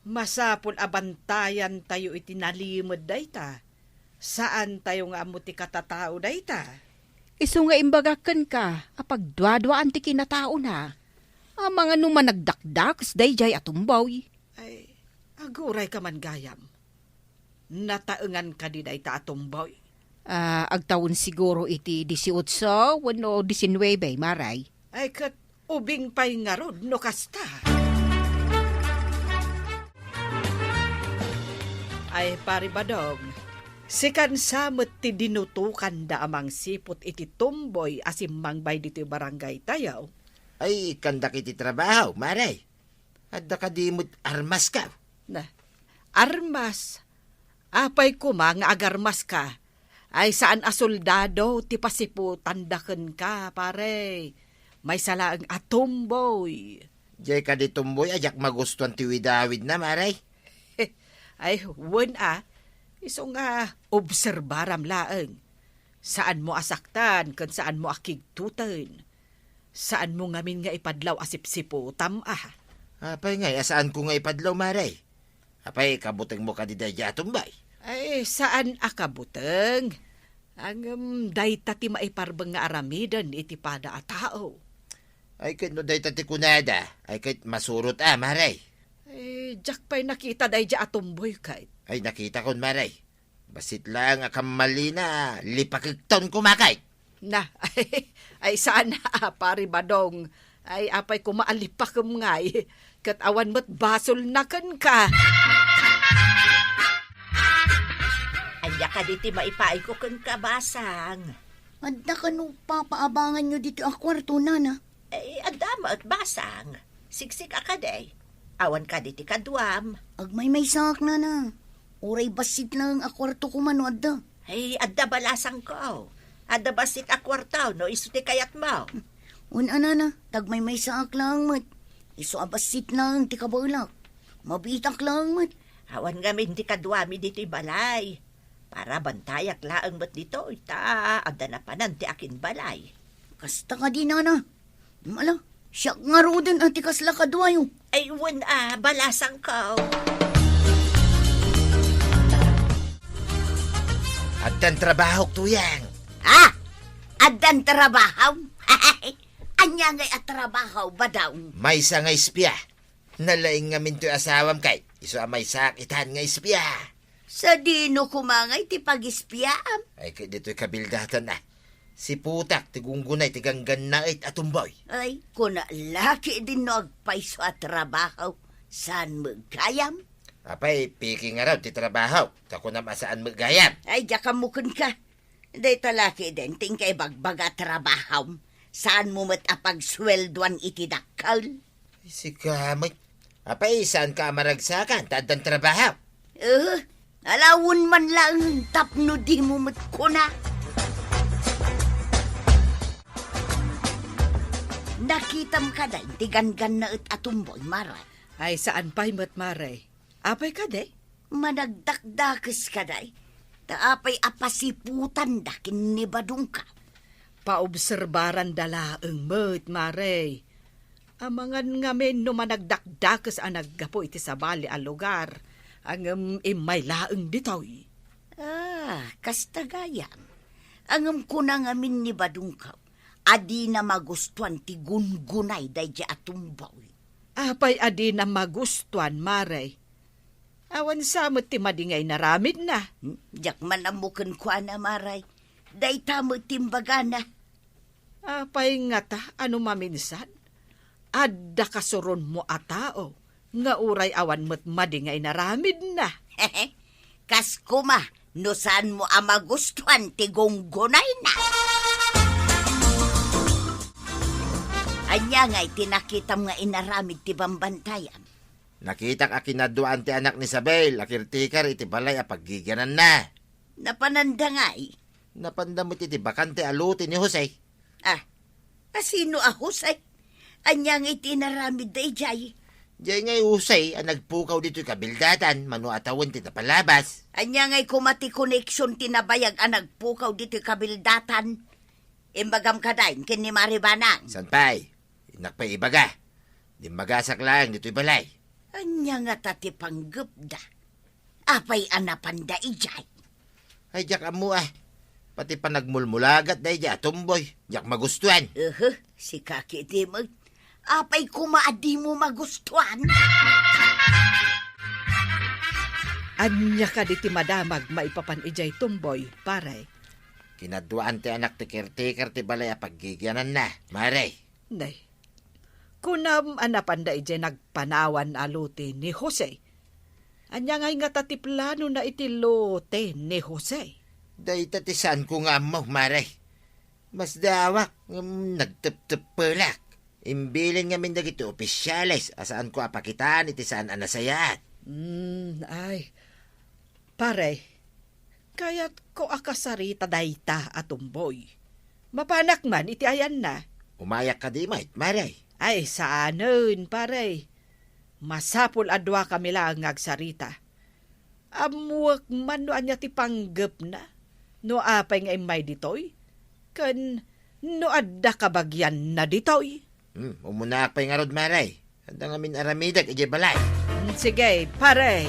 masapul a bantayantayo iti nalimed dayta. Saantayo nga ammo ti katatao dayta. Isu nga imbagak kenka a pagduaduaan ti kinataona. Amangan no managdakdakes daydiay a tumbaw. Ay, agurayka man gayam. Nataengan kadi dayta a tumboy? Ah, agtawen siguro iti disiotso wenno disinnuebe, Mare. Ay, ket ubing pay ngarud no kasta. Ay, Pari Badong, sikan sa met ti dinutokanda a mangsiput iti tumboy a simmangbay ditoy barangaytayo. Ay, ikkandak iti trabaho, Mare. Adda kadi met armaska? Na, armas? Apay koma nga agarmaska? Ay, saan a soldado ti pasiputanda kenka, pare. Maysa laeng a tumboy. Diay kadi tumboy a diak magustuan ti widawidna, Mare. Ay, wen a. Isu nga obserbaram laeng. Saanmo a saktan ken saanmo a kigtuten. Saanmo ngamin nga ipadlaw a sipsiputam, a? Apay ngay a saanko nga ipadlaw, Mare? Apay, kabutengmo kadi daydiay a tumboy? Ay, saan a kabuteng. Ngem dayta ti maiparbeng nga aramiden iti pada a tao. Ay, ket no dayta ti kunada, ay, ket masurot a, Mare. Ay, diak pay nakita daydiay a tumboy, kay. Ay, nakitakon, Mare. Bassit laeng a kammalina, lipakekton koma kay. Na, ay, saan a, Pari Badong. Ay, apay koma a lipakem ngay, ket awan met basolna kenka. Ania kadi ti maipaayko kenka, Basang? Adda kano papaabanganyo ditoy a kuarto, nana? Eh, adda met, Basang. Siksik a kadi. Awan kadi ti kaduam. Agmaymaysaak, nana. Uray bassit laeng a kuarto koma no adda. Ay, adda, balasangko. Adda bassit a kuarto no isu ti kayatmo. Wen a, nana, ta agmaymaysaak laeng met. Isu a bassit laeng ti kabaelak. Mabiitak laeng met. Awan ngamin ti kaduami ditoy balay. Para bantayak laeng met ditoy, ta adda napanan ti akinbalay. Kasta kadi, nana. Ala, siak ngaruden a ti kasla kaduayo. Ay, wen a, balasangko. Addan trabahok, Tuyang. Ha? Addan trabahom? Ania ngay a trabaho, Badong? Maysa nga espia. Nalaing ngamin toy asawam kay isu a maysaak itan nga espia. Sadino koma ngay ti pag-espiaam? Ay, ket ditoy kabildatan a. Siputak ti gunggunay ti ganggannaet a tumboy. Ay, kuna la ketdin no agpayso a trabaho, saan met gayam? Apay, piki ngarud ti trabaho, ta kunam a saan met gayam. Ay, diak ammo kenka. Dayta la ketdin ti inka ibagbaga a trabahom, saanmo met a pagsueldoan iti dakkel. Sika met, apay, saanka a maragsakan ta addan trabaho? Eh, ala, wen man laeng tapno dimo met kuna. Nakitam kadi ti ganggannaet a tumboy, Mare? Ay, saan pay met, Mare. Apay kadi? Managdakdakes kadi? Ta apay a pasiputanda ken ni Badongka? Paobserbaranda laeng met, Mare. Amangan ngamin no managdakdakes a naggapu iti sabali a lugar, ngem immay laeng ditoy. Ah, kasta gayam. Ngem kuna ngamin ni Badongka a dina magustuan ti gungunay daydiay a tumboy. Apay a dina magustuan, Mare? Awan sa met ti madi nga inaramidna. Hmm, diak man ammo kenkuana, Mare. Dayta met ti imbagana. Apay ngata a no maminsan, adda kasuronmo a tao nga uray awan met madi nga inaramidna? Kas koma, no saanmo a magustuan ti gunggunayna. Ania ngay ti nakitam nga inaramid ti bambantayam? Nakitak a kinaduaan ti anak ni Isabel a caretaker iti balay a paggigiananna. Napananda ngay? Napanda met iti bakante a lote ni Jose. Ah, a sino a Jose? Ania ngay ti inaramidda idiay? Diay ngay Jose a nagpukaw ditoy kabildatan mano a tawen ti napalabas. Ania ngay koma ti koneksion ti nabayag a nagpukaw ditoy kabildatan? Imbagam kadayn ken ni Mari Banang. San pay? Innak pay ibaga. Dimmagasak laeng ditoy balay. Ania ngata ti panggepda? Apay a napanda idiay? Ay, diak ammo, ah. Pati panagmulmulagat daydiay a tumboy, diak magustuan. Uhu, sika ketdi met. Apay koma a dimo magustuan? Ania kadi ti madamag maipapan idiay tumboy, pare? Kinaduaan ti anak ti caretaker ti balay a paggigiananna, Mare. Nay, kunam a napanda idiay nagpanawan a lote ni Jose. Ania ngay ngata ti planona iti lote ni Jose? Dayta ti saanko nga ammo, Mare. Masdaawak ngem nagtepteppelak. Imbilin ngamin dagiti opisiales a saanko a pakitaan iti saan a nasayaat. Mm, ay. Pare, kayatko a kasarita dayta a tumboy. Mapanak man iti ayanna. Umayak kadi met, Mare? Ay, saanen, pare. Masapul a duakami laeng nga agsarita. Ammoek man no ania ti panggepna, no apay nga immay ditoy, ken no adda kabagianna ditoy. Hmm, umunaak pay ngarud, Mare. Adda ngamin aramidek idiay balay. Hmm, sige, pare.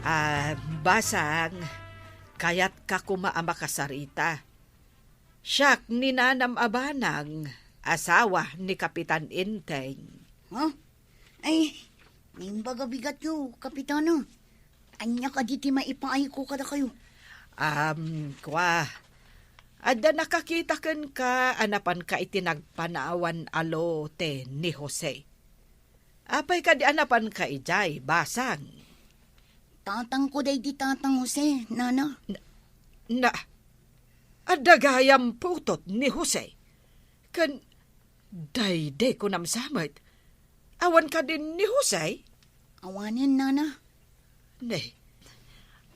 Ah, Basang, kayatka koma a makasarita. Siak ni Nanam a Banang, asawa ni Kapitan Enteng. Ha? Ay, naimbag a bigatyo, Kapitana. Ania kadi ti maipaayko kadakayo? Am, kua, adda nakakita kenka a napanka iti nagpanawan a lote ni Jose. Apay kadi a napanka idiay, Basang? Tatangko daydi Tatang Jose, Nana. Na, na, adda gayam putot ni Jose. Ken daydi kunam sa met, awan kadi ni Jose? Awanen, Nana. Ne,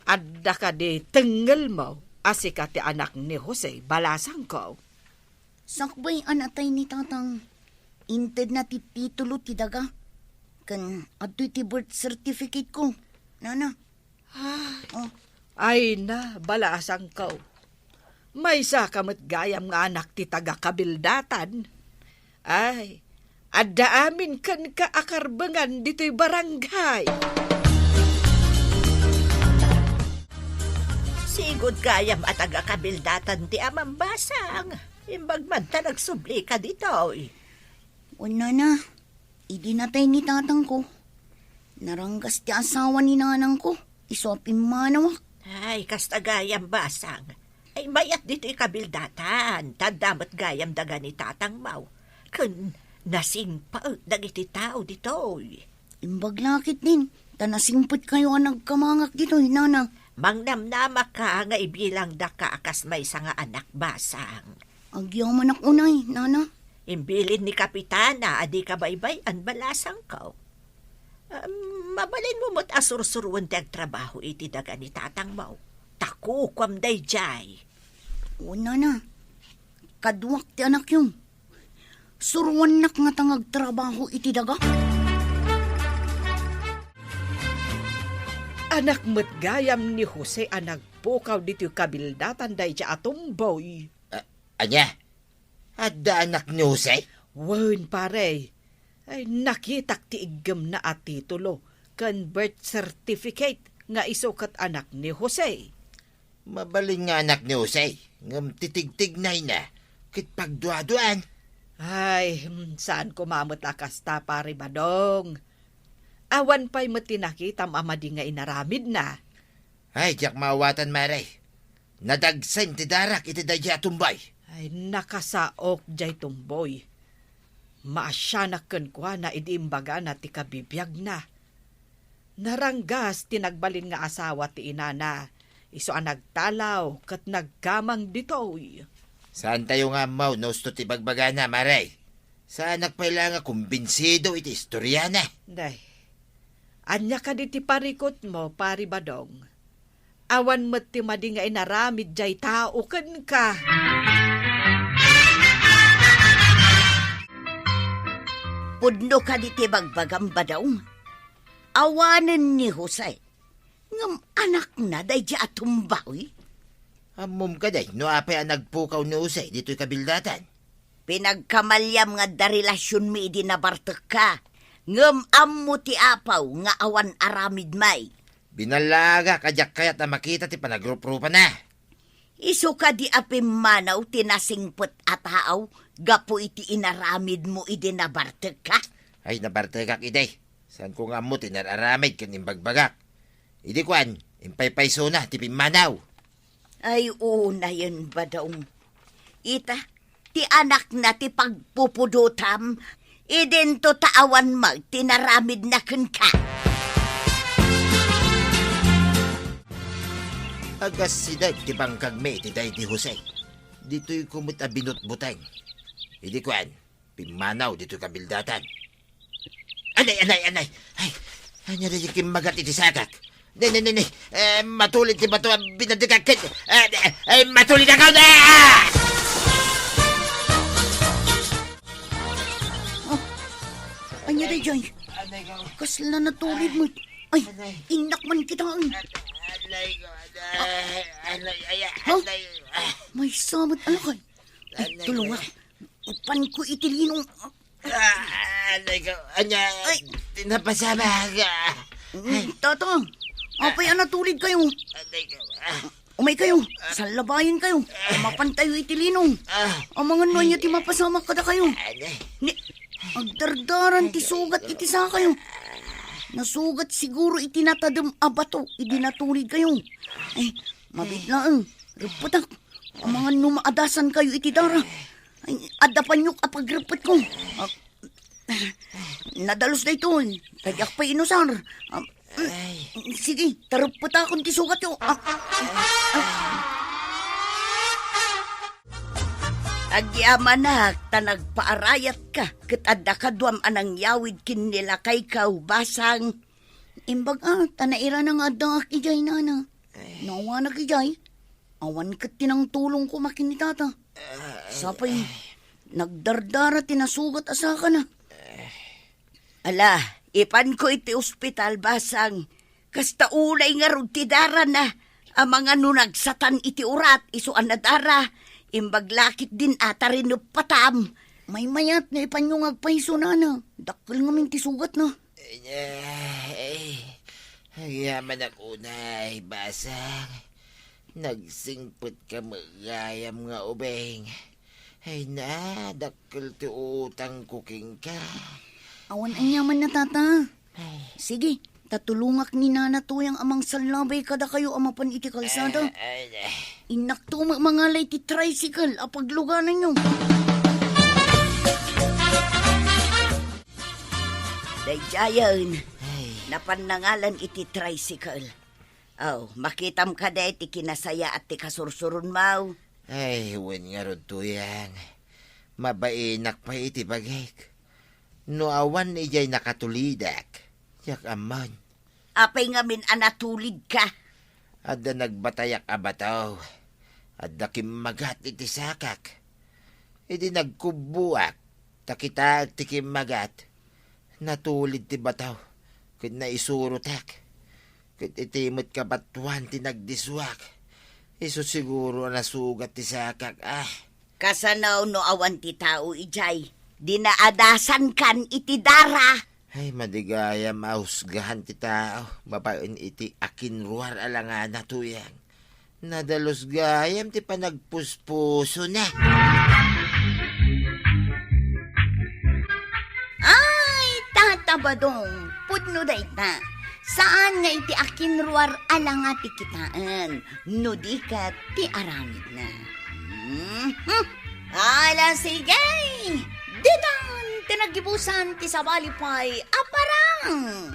adda kadi tengngelmo a sika ti anak ni Jose, balasangko? Sakbay a natay ni Tatang, intedna ti titulo ti daga. Ken adtoy ti birth certificate ko, Nana. Ah, Oh. Ay na, balasangko. Maysaka met gayam nga anak ti taga-Kabildatan. Ay, adda amin kenka a karbengan ditoy barangay. Sigud gayam a taga-Kabildatan ti amam, Basang. Imbag man ta nagsublika ditoy. Wen, Nana, idi natay ni tatangko, naranggas ti asawa ni nanangko, isu a pimmanawak. Ay, kasta gayam, Basang. Ay, mayat ditoy Kabildatan, ta adda met gayam daga ni tatangmo. Ken nasingpet dagiti tao ditoy. Imbag la ketdin, ta nasingpetkayo a nagkamangak ditoy, Nana. Mangnamnamaka nga ibilangdaka a kas maysa nga anak, Basang. Agyamanak unay, Nana. Imbilin ni Kapitana a dika baybay-an, balasangko. Em, mabalinmo met a sursuroen ti agtrabaho iti daga ni tatangmo. Ta kukuam daydiay. O, Nana, kaduak ti anakyo. Suroannak ngata nga agtrabaho iti daga. Anak met gayam ni Jose a nagpukaw ditoy Kabildatan daydiay a tumboy. A-, ania? Adda anak ni Jose? Wen, pare. Ay, nakitak ti iggemna a titulo ken birth certificate nga isu ket anak ni Jose. Mabalin nga anak ni Jose, ngem ti tigtignayna ket pagduaduan. Ay, hmm, saan koma met a kasta, Pare Badong. Awan pay met ti nakitam a madi nga inaramidna. Ay, diak maawatan, Mare. Nadagsen ti darak iti daydiay a tumboy. Ay, nakasaok diay tumboy. Maasianak kenkuana idi imbagana ti kabibiagna. Naranggas ti nagbalin nga asawa ti inana. Isu a nagtalaw ket naggamang ditoy. Saantayo nga ammo no usto ti bagbagana, Mare. Saanak pay la nga kumbinsido iti istoriana. Day, ania kadi ti parikutmo, Pari Badong? Awan met ti madi nga inaramid jay tao kenka. Pudno kadi ti bagbagam, Badong? Awanen ni Jose. Ngem anakna daydi a tumbawi? Ammom kadi no apay a nagpukaw ni Jose ditoy kabildatan? Pinagkamaliam nga adda relasionmi idi nabartekka. Ngem ammo ti apaw nga awan aramidmi. Binallaagak a diak kayat a makita ti panagruprupana. Isu kadi a pimmanaw ti nasingpet a tao gapu iti inaramidmo idi nabartekka? Ay, nabartekak idi. Saanko nga ammo ti nar-aramid ken imbagbagak. Idi kuan, impaypaysona ti pimmanaw. Ay, unayen, Badong. Ita, ti anakna ti pagpupudotam, idinto ta awan met ti naramidna kenka. Agasideg ti bangkagmi iti daydi Jose. Ditoyko met a binutbuteng. Idi kuan, pimmanaw ditoy kabildatan. Anay, anay, anay! Ay, ania daydi kimmagat iti sakak? Ne, ne, ne, ne. Eh, matulid ti bato a binadikak ket, eh, eh, eh, matulid ako! Ah! Oh, ania daydiay? Anay ko. Kasla natulid met. Ay, anay. Innak man kita. Anay ko, anay. Anay, ay, ha? Anay. Ah. Maysa met, alakay. Ay, anay, tulunga. Ipanko iti linong. Ah, anay ko. Ania, ay, ti napasamak. Mm, ay. Tata, apay a natulidkayo? Anay ko. Ah. Umaykayo, ah, sallabayenkayo. Ah. Mapantayo iti linong. Ah. Amangan no ania ti mapasamak kadakayo. Anay. Ni, agdardaran ti sugat iti sakayo. Nasugat siguro iti natadem a bato idi natulidkayo. Ay, mabiit laeng. Reppetak. Amangan no maadasankayo iti dara. Ay, adda paniok a pagrepetko. Ah, nadalus daytoy. Diak pay inusar. Ah, ay. Sige, tareppetakon ti sugatyo. Ah, ah. Agyamanak ta nagpaarayatka ket adda kaduam a nangyawid ken ni lakaykaw, Basang. Imbag a, ta nairana nga addaak idiay, nana. Ay. No awanak idiay, awan ket ti nangtulongko makin ni tata. Ay, sapay, ay, nagdardara ti nasugat a sakana. Ala, ipanko iti ospital, Basang. Kasta unay ngarud ti darana. Amangan no nagsatan iti urat, isu a nadara. Imbag la ketdin a tarineppatam. Maymayat no ipanyo nga agpayso, nana. Dakkel ngamin ti sugatna. Ay, agyamanak unay, Basang. Nagsingpetka met gayam nga ubing. Ay na, dakkel ti utangko kenka. Awan aniamanna, tata. Ay. Sige, ta tulongak ni Nana Tuyang a mangsallabay kadakayo a mapan iti kalsada. Ay, ay, ay. Innakto met mangalay ti tricycle a paglugananyo. Daydiayen, ay, napan nangalan iti tricycle. Aw, makitam kadi ti kinasayaat ti kasursuronmo? Ay, wen ngarud, Tuyang. Mabainak pay iti bagik. No awan idiay nakatulidak, diak ammo. Apay ngamin a natulidka? Adda nagbatayak a bato. Adda kimmagat iti sakak. Idi nagkubboak, ta kitaek ti kimmagat, natulid ti bato, ket naisurotak. Ket iti met kabatoan ti nagdisuak, isu siguro a nasugat ti sakak, ah. Kasano no awan ti tao idiay? Dina adasankan iti dara. Ay, madi gayam a husgahan ti tao babaen iti akinruar a langana, Tuyang. Nadalus gayam ti panagpuspusona. Ay, Tata Badong, pudno dayta. Saan nga iti akinruar a langa ti kitaen, no di ket ti aramidna. Mhm. Ala, sige! Ditan ti naggibusan ti sabali pay a parang!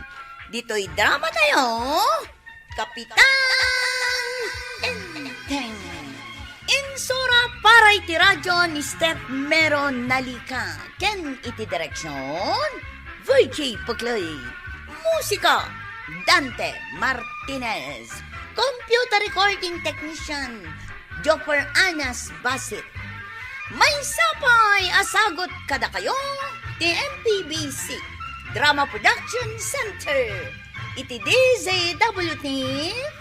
Ditoy drama tayo, Kapitan Enteng. Insura para iti radyo ni Steph Mero Nalica ken iti direksyon, Virgie Puclay. Musika, Dante Martinez. Computer recording technician, Joffer Anas Basit. Maysa pay a sagut kadakayo ti M P B C Drama Production Center iti D Z W T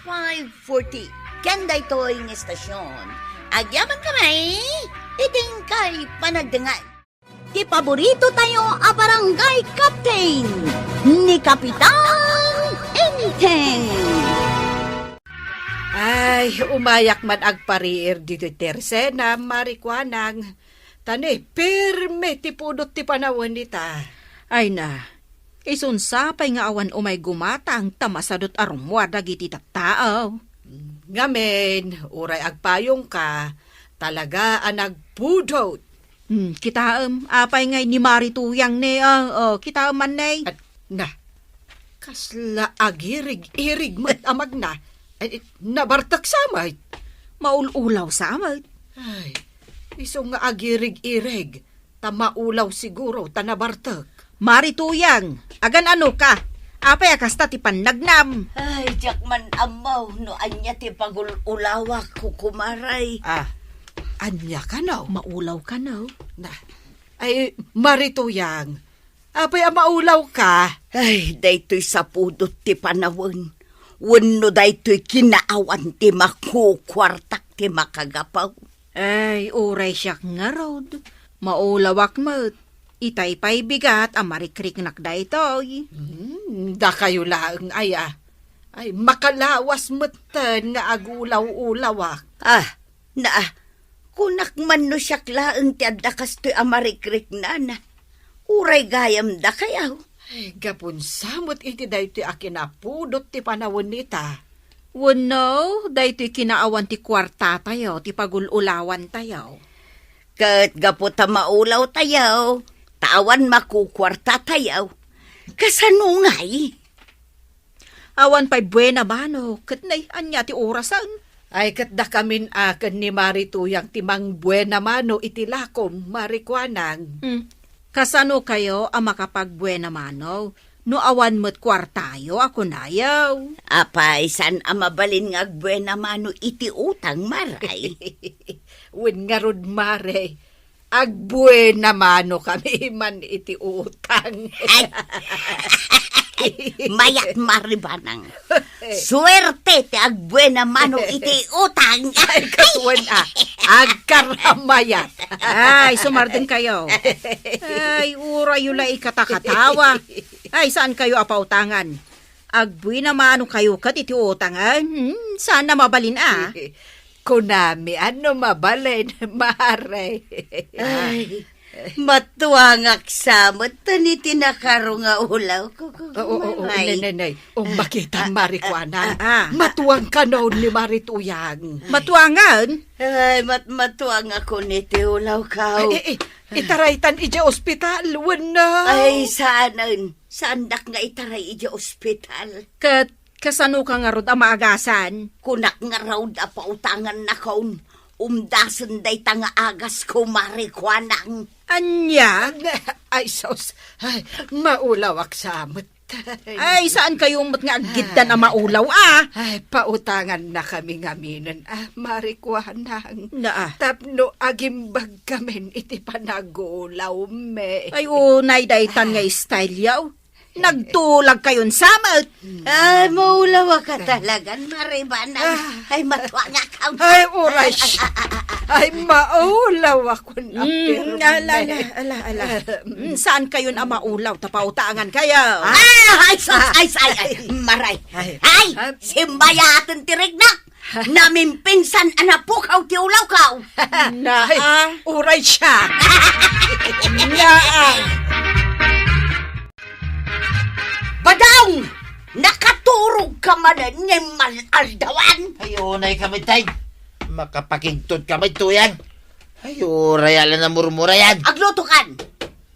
five forty. Ken daytoy nga istasyon, agyaman kami iti inkay panagdengngeg. Ti paborito tayo a barangay captain, ni Kapitan Enteng. Ay, umayak man agpariir ditoy tersena, Mari Kuanang. Ta ni, pirme ti pudot ti panawen ita. Ay na, isun sa pay nga awan umay gumatang ta masadut a rummuar dagiti tattao. Ngamin, uray agpayongka, talaga a nagpudot. Hmm, kitaem, apay ngay ni Mari Tuyang ne, ah, oh, kitaem man ne. At, na, kasla agirig-irig met a magna. Ay, nabartek sa met. Maul-ulaw sa met. Ay, isu nga agirig-irig, ta maulaw siguro, ta nabartek. Mari Tuyang, agan-anoka? Apay a kasta ti pannagnam? Ay, diak man ammo no ania ti pagul-ulawak, kukumaray. Ah, ania kano? Maulaw kano? Na, ay, Mari Tuyang, apay a maulawka? Ay, daytoy sapudot ti panawen. Wenno daytoy kinaawan ti makukuartak ti makagapu. Ay, uray siak ngarud. Maulawak met. Itay pay bigat a marikriknak daytoy. Hmm, dakayo laeng aya. Ay, makalawas metten nga agulaw-ulawak. Ah, na, kunak man no siak laeng ti adda kastoy a marikriknan. Uray gayam dakayo. Ay, gapun sa met iti daytoy a kinapudot ti panawen ita. Wenno, daytoy kinaawan ti kuartatayo, ti pagul-ulawantayo. Ket gapu ta maulawtayo, ta awan makukuartatayo, kasano ngay? Awan pay buena mano, ket nay, ania ti orasen? Ay, ket dakamin a ken ni Mari Tuyang ti mangbuena mano iti lakom, Mari Kuanang. Hmm. Kasano kayo a makapagbuena mano no awan met kuartayo a kunayo? Apay, saan a mabalin nga agbuena mano iti utang, Mari? Wen ngarud, Mari, agbuena mano kami man iti utang. Ay. Mayat, Mari Banang. Suerte ti agbuena mano iti utang. Ay, kasuan a. Agkaramayat. Ay, sumardeng kayo. Ay, urayo la ikatakatawa. Ay, saan kayo a pautangan? Agbuena mano kayo ket iti utang, ah? Hmm, saan a mabalin, ah? Kunami, ano mabalin, Mare? Ay, matuangak sa met iti nakaro nga ulaw ko, ko, Oo, oo, oo. Nay. Nay, nay, nay. O, Ah, makita, ah, Mari ah, Kuana. Ah, ah. Matuang kanon ni Mari Tuyang. Matuangan? Ay, mat-, matuang ako niti ulaw ka. Ay, eh, eh, itaraytan iti ospital, wenno? Ay, saanen. Saandak nga itaray iti ospital. Ket kasano ka ngarud a maagasan? Kunak ngarud a pautangannakon. Umdasen dayta nga agas ko, Mari Kuanang. Ania? Ay, sus. Ay, maulawak sa met. Ay, saan kayo met nga aggiddan a maulaw, ah? Ay, pautangannakami ngaminen, ah, Mari Kuanang. Naa. Tapno agimbag kamin iti panagulawmi. Ay, unay daytan nga style yaw. Nagtulag kayon sa met. Ay, maulaw ka talagan, Mari Banang. Ah. Ay, matuang ako. Ay, uray. Ay, ay, ay, ay, ay. Ay, maulaw ako na Mm, pirme. Ala, ala, ala, ala. Mm, saan kayon a maulaw? Ta pautangan kayo. Ah, ay, sus, ay, ay, ay, maray. Ay. Ay, Ah. simbayaten ti riknak. Namimpinsan a napukaw ti ulaw ka. Na, Ay, ah. uray siya. Na, ah. Badong! Nakaturog ka manen nga mal-aldawan? Ay, unay kami, tay. Makapakigtot kami, Tuyang. Ay, uray ala na murmurayan. Agluto kan.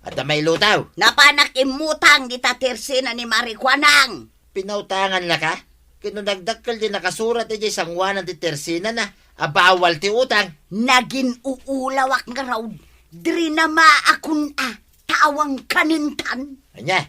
Adda may lutaw. Napanak immutang dita tersena ni Mari Kuanang. Inautangan la ka? Ket no nagdakkel ti nakasurat idiay sangoanan ti tersinana a bawal ti utang. Nagin-uulawak ngarud. Diri na maakon a, ta awan kanintan. Ania?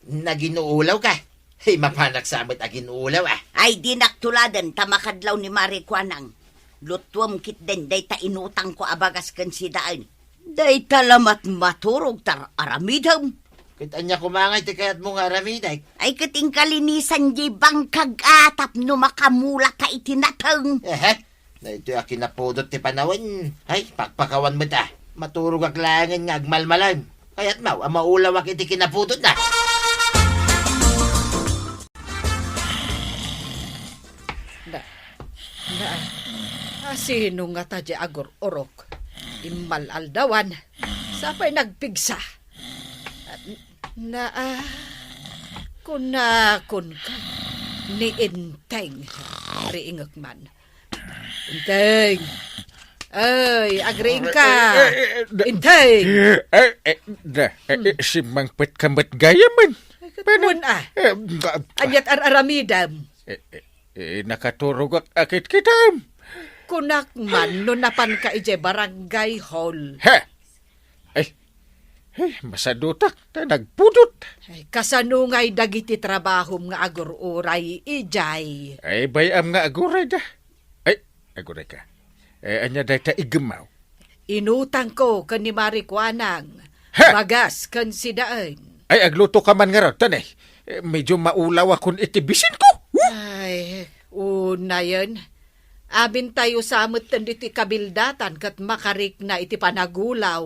Nagin-uulaw ka? Hey, mapanak sa met agin-uulaw, ah. Ay, dinak tuladen ta makadlaw ni Mari Kuanang. Lutuem ketdin dayta inutangko a bagas ken sidaen. Dayta lamet maturog ta aramidem. Ket ania koma ngay ti kayatmo nga aramidek? Ay, ket inkalinisan di bangkag a tapno makamula ta iti nateng. Ehe, daytoy a kinapudot ti panawen. Ay, pakpakawan met a. Maturogak laengen nga agmalmalem. Kayatmo a maulawak iti kinapudotna? Na, na, a, sino ngata di agur-urok? Immal-aldawan, sapay nagpigsa. Na, a, kunakon ka ni Enteng, riingek man. Enteng! Ay, agriing ka! Eh, eh, eh, da- Enteng! Eh, eh, da- eh, eh, simmangpet ka met gayamen. Ay, ket wen, a. Eh, da- Aniat ar-aramidem? Eh, eh, Eh, nakaturogak a kitkitam. Kunak man no napanka idiay barangay hall. He! Ay, ay, masadutak ta nagpudot. Ay, kasano ngay dagiti trabahom nga agur-uray idiay? Ay, bay-am nga agurayda. Ay, agurayka. Eh, ania dayta iggemmaw? Inutangko ken ni Mari Kuanang. Ha? Bagas ken sidaen. Ay, agluto ka man ngarud, tan, eh. Eh, medyo maulawakon iti bisinko. Huh! Ay, unayen. Amintayo sa met ditoy kabildatan ket makarikna iti panagulaw.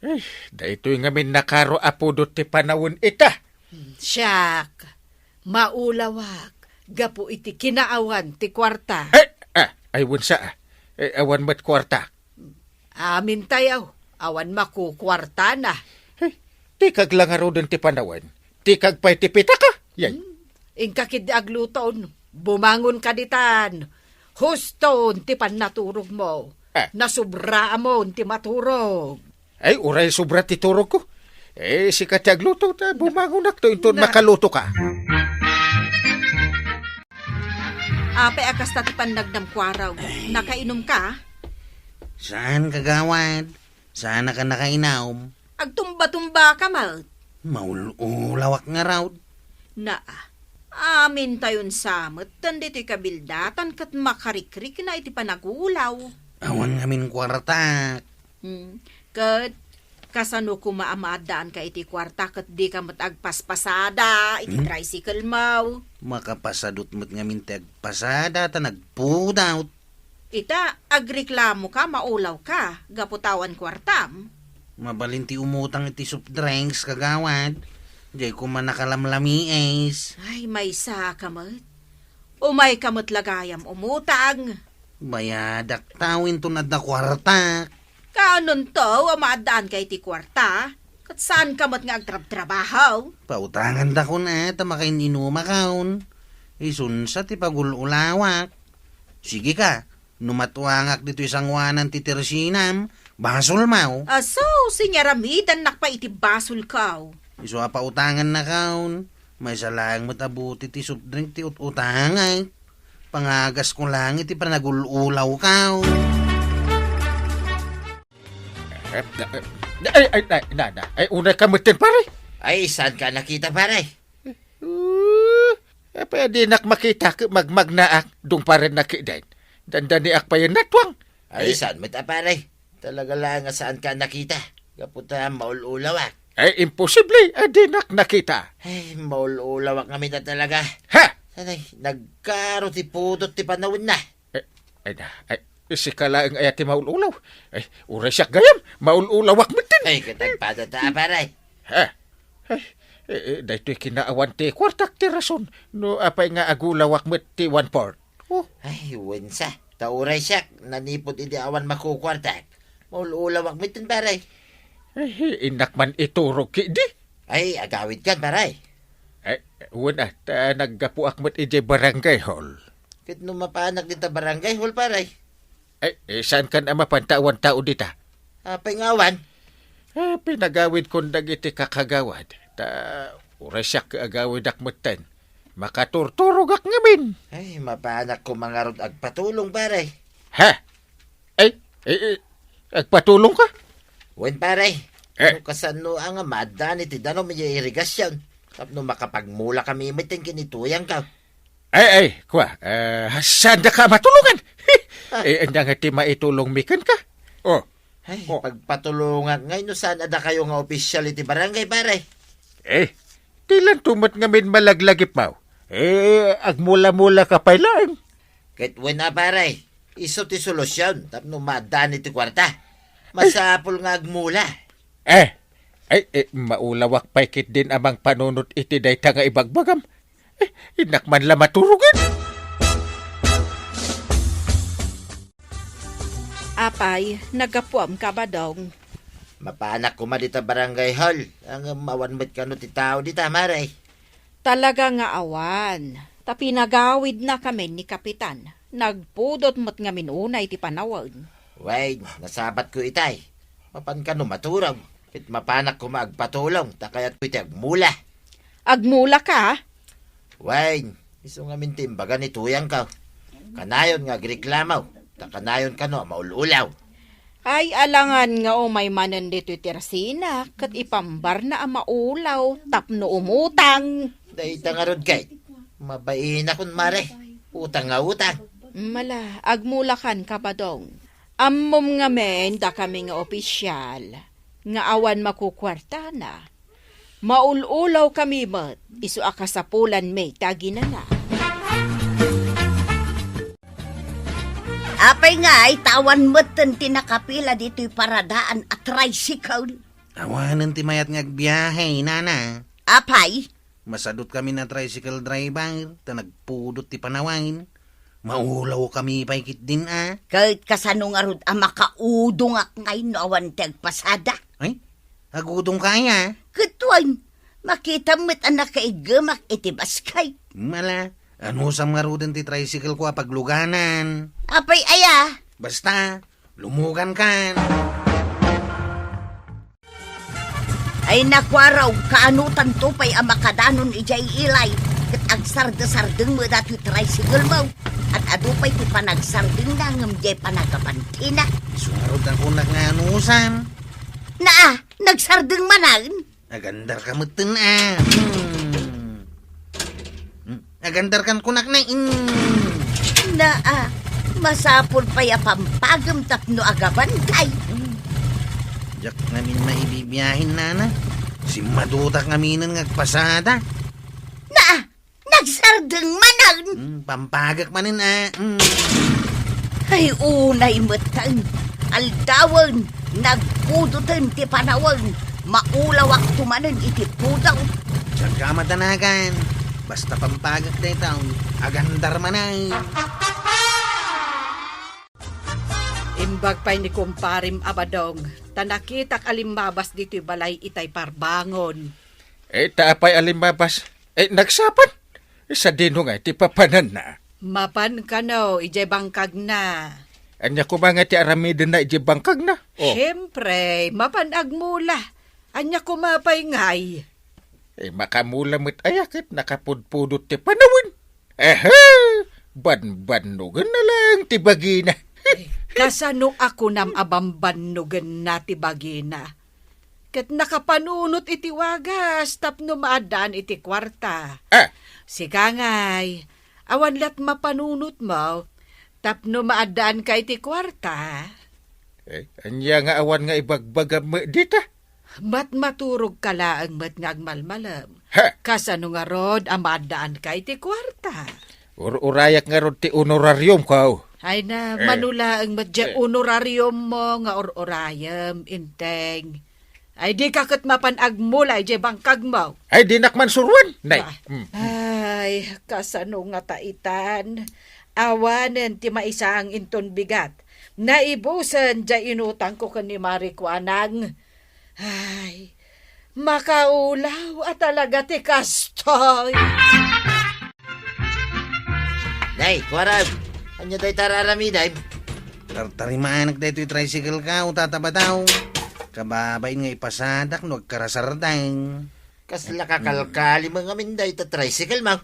Eh, daytoy ngamin nakaro a pudot ti panawen ita. Hmm, siak. Maulawak gapu iti kinaawan ti kuarta. Eh, ah, ay, wensa, ah. Eh, awan met kuarta. Amintayo, awan makukuartana. Eh, tikag la ngaruden ti panawen. Tikag pay ti pitaka. Yay. Hmm. Inka ketdi agluton. Bumangon ka ditan. Huston ti pannaturogmo. Ah. Nasubraamon ti maturog. Ay, uray sobra ti turogko. Eh, sika ti agluto, ta bumangonak to inton makaluto ka. Apay a kasta ti pannagnam, kuarog? Ay. Nakainom ka? Saan, kagawad. Saan ka nakainom. Agtumba-tumba ka met. Maul-ulawak ngarud. Naa, amintayon sa met ditoy kabildatan ket makarikrikna iti panagulaw. Awan ngamin kuartak. Hmm. Ket kasano koma a maaddaanka iti kuarta ket dika met agpaspasada iti Hmm? tricycle mo? Makapasadut met ngamin ti agpasada ta nagpudot. Ita, agreklamoka, maulawka, gapu ta awan kuartam. Mabalin ti umutang iti soft drinks, kagawad. Diay koma nakalamlamiis. Ay, maysa ka met. Umay ka met la gayam umutang. Bayadak ta, inton adda kuartak. Kaanonto a maaddaanka iti kuarta, ket saan ka met nga agtrabtrabaho? Pautangandakon a, ta makain-inumakon. Isunsa ti pagul-ulawak. Sige ka, no matuangak ditoy sangoanan ti tersinam, basolmo. Aso, sinyaramidannak pay iti basolko. Isu a pautangannakon. Maysa laeng met a buti ti soft drink ti ut-utangek. Pangagasko laeng iti panagul-ulawko. Eh, eh, ay, ay, ay, na, na. Ay, unay ka metten, pare. Ay, saan ka nakita, pare? Uh, eh, pwede nak makita, k-, magmagnaak, dung pare nakiden. Dandaniak pa yan natuang. Ay, eh, saan met a, pare? Talaga lang nga saan ka nakita. Gapu ta maul-ulawak. Ay, imposible. Ay, dinak nakita. Ay, maul-ulawak ngamin ta talaga. Ha? Sanay, nagkaro ti pudot ti panawenna. Eh, ay na, ay, sika laeng aya ti maul-ulaw. Ay, uray siak gayam, maul-ulawak metten. Ay, katagpada ta, pare. Ha? Ay, eh, eh, daytoy kinaawan ti kuartak ti rason. No apay nga agulawak met ti one-fourth. Oh. Ay, wensa. Ta uray siak, nanipud idi awan makukuartak. Maul-ulawak metten, pare. Ay, innak man iturog ketdi. Ay, agawidkan, pare. Ay, wen a, ta naggapuak met idiay barangay hall. Ket no mapanak dita barangay hall, pare? Ay, eh, saan kan a mapan ta awan tao dita? Apay nga awan? Eh, pinagawidkon dagiti kakagawad. Ta uray siak agawidak metten. Makaturturogak ngamin. Ay, mapanak ko mangarod agpatulong, pare. Ha? Ay, ay, ay, agpatulong ka? Wen, pare. Eh. No kasano nga maaddaan iti danum iti irigasyon? Tapno makapagmula kami met ken ni tuyang ka. Ay, ay, kwa, eh, saan da ka matulungan? Ah. Eh, anda nga ti maitulong mi kenka? Oh. Ay, oh. Pagpatulongak ngay no saan a dakayo nga opisyal iti barangay, pare. Eh, ti lanto met ngamin malaglagip, maw. Eh, agmula-mula ka pay laeng. Ket wen a, pare, isu ti solusyon tapno maaddaan iti kuarta. Masapul nga agmula. Eh, ay, eh, maulawak pay ketdin a mangpanunot iti dayta nga ibagbagam. Eh, innak man la maturogen. Apay, naggapuam ka, Badong? Mapanak koma dita barangay hall. Ngem awan met kano ti tao dita, mare. Talaga nga awan. Ta pinagawidnakamin ni Kapitan. Nagpudot met ngamin unay ti panawen. Wen, nasabatko itay. Mapan kano maturog. Ket mapanak koma agpatulong, ta kayatko iti agmula. Agmula ka? Wen, isu ngamin ti imbaga ni tuyang ka. Kanayon nga agreklamo, ta kanayon kano a maul-ulaw. Ay, alangan nga umay manen ditoy ti rasina, ket ipambarna a maulaw tapno umutang. Dayta ngarud ket, mabainakon, mare. Utang nga utang. Mala, agmulakan ka, Badong. Ammom ngamin dakami nga opisyal nga awan makukuartana. Maul-ulaw kami met, isu a kasapulanmi ti aginana. Apay ngay, ta awan metten ti nakapila ditoy paradaan a tricycle? Awanen ti mayat nga agbiahe, nana. Apay? Masadut kami a tricycle driver, ta nagpudot ti panawen. Maulaw kami pay ketdin a. Ket kasano ngarud a makaudongak ngay no awan ti agpasada? Ay, agudong ka aya? Ket wen, makitam met a nakaiggemak iti basket. Mala, anusam ngaruden ti tricycle ko a pagluganan. Apay aya? Basta, lumugan kan. Ay nakuaraw, kaanotanto pay a makadanon idiay ilay, ket agsardesardeng met datoy tricycle mo. Ad-adu pay ti panagsardengna ngem diay panagapantina. Isu ngarud a kunak nga anusam. Naa, nagsardeng manen. Agandar ka metten a. Hmm. Hmm. Agandar kan kunak na in. Naa, masapul pay a pampagem tapno agabantay. Hmm. Diak ngamin maibibiahen, nana. Simmadutak ngaminen nga agpasada. Naa, nagsardeng manen. Hmm, pampagek manen a. Hmm. Ay, unay metten. Aldawen, nagpudoten ti panawen. Maulawakto manen iti pudaw. Diak ka madanagan. Basta pampagek daytoy, agandar manen. Imbag pay ni kumparem a Badong, ta nakitak a limmabas ditoy balay itay parbangon. Eh, ta apay a limmabas? Eh, nagsapat? Eh, sadino nga ti papananna? Mapan kano, idiay bangkagna. Ania koma nga ti aramidenna idiay bangkagna? Oh. Siempre, mapan agmula. Ania koma pay ngay? Eh, makamula met aya ket nakapudpudot ti panawen. Ehe! Banbannogenna laeng ti bagina. Eh, kasano a kunam a banbannogenna ti bagina? Ket nakapanunot iti wagas tapno maaddaan iti kuarta. Ah. Sika ngay, awan la't mapanunotmo tapno maaddaanka iti kuarta. Eh, ania nga awan nga ibagbagam dita? Mat-, maturogka laeng met nga agmalmalem. Ha! Kasano ngarud a maaddaanka iti kuarta? Ur-urayak ngarud ti honorarium ko. Ay na, eh, mano laeng met diay, eh, honorarium mo nga ur-urayem, Inteng. Ay, dika ket mapan agmula idiay bangkagmo. Ay, dinak man suruan. Nay. Ah. Mm. Ay, kasano ngata itan? Awanen ti maisaang inton bigat. Naibusen diay inutangko ken ni Mari Kuanang. Ay, makaulaw a talaga ti kastoy. Nay, kuarem, ania dayta a aramidem? Tartarimaanak daytoy tricycle ko, Tata Badaw. Kababain nga ipasadak no agkarasardeng. Kasla kakalkali mo ngamin dayta tricycle mo?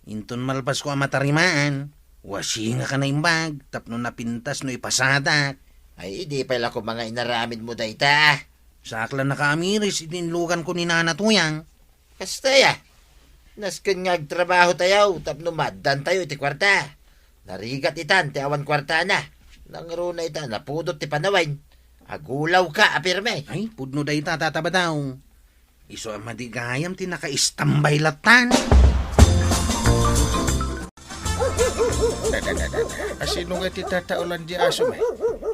Inton malpasko a matarimaan, wasingak a naimbag tapno napintas no ipasadak. Ay, idi pay la koma nga inaramidmo dayta. Saak la nakaamiris iti inluganko ni Nana Tuyang. Kasta aya. Nasken nga agtrabahotayo tapno maaddantayo iti kuarta. Narigat itan ti awan kuartana. Nangruna ita napudot ti panawen. Agulawka a pirme. Ay, pudno dayta, Tata Badaw. Isu a madi gayam ti nakaistambay lattan. Da, da, da, da, da. Asino nga ti tataolan di aso, eh?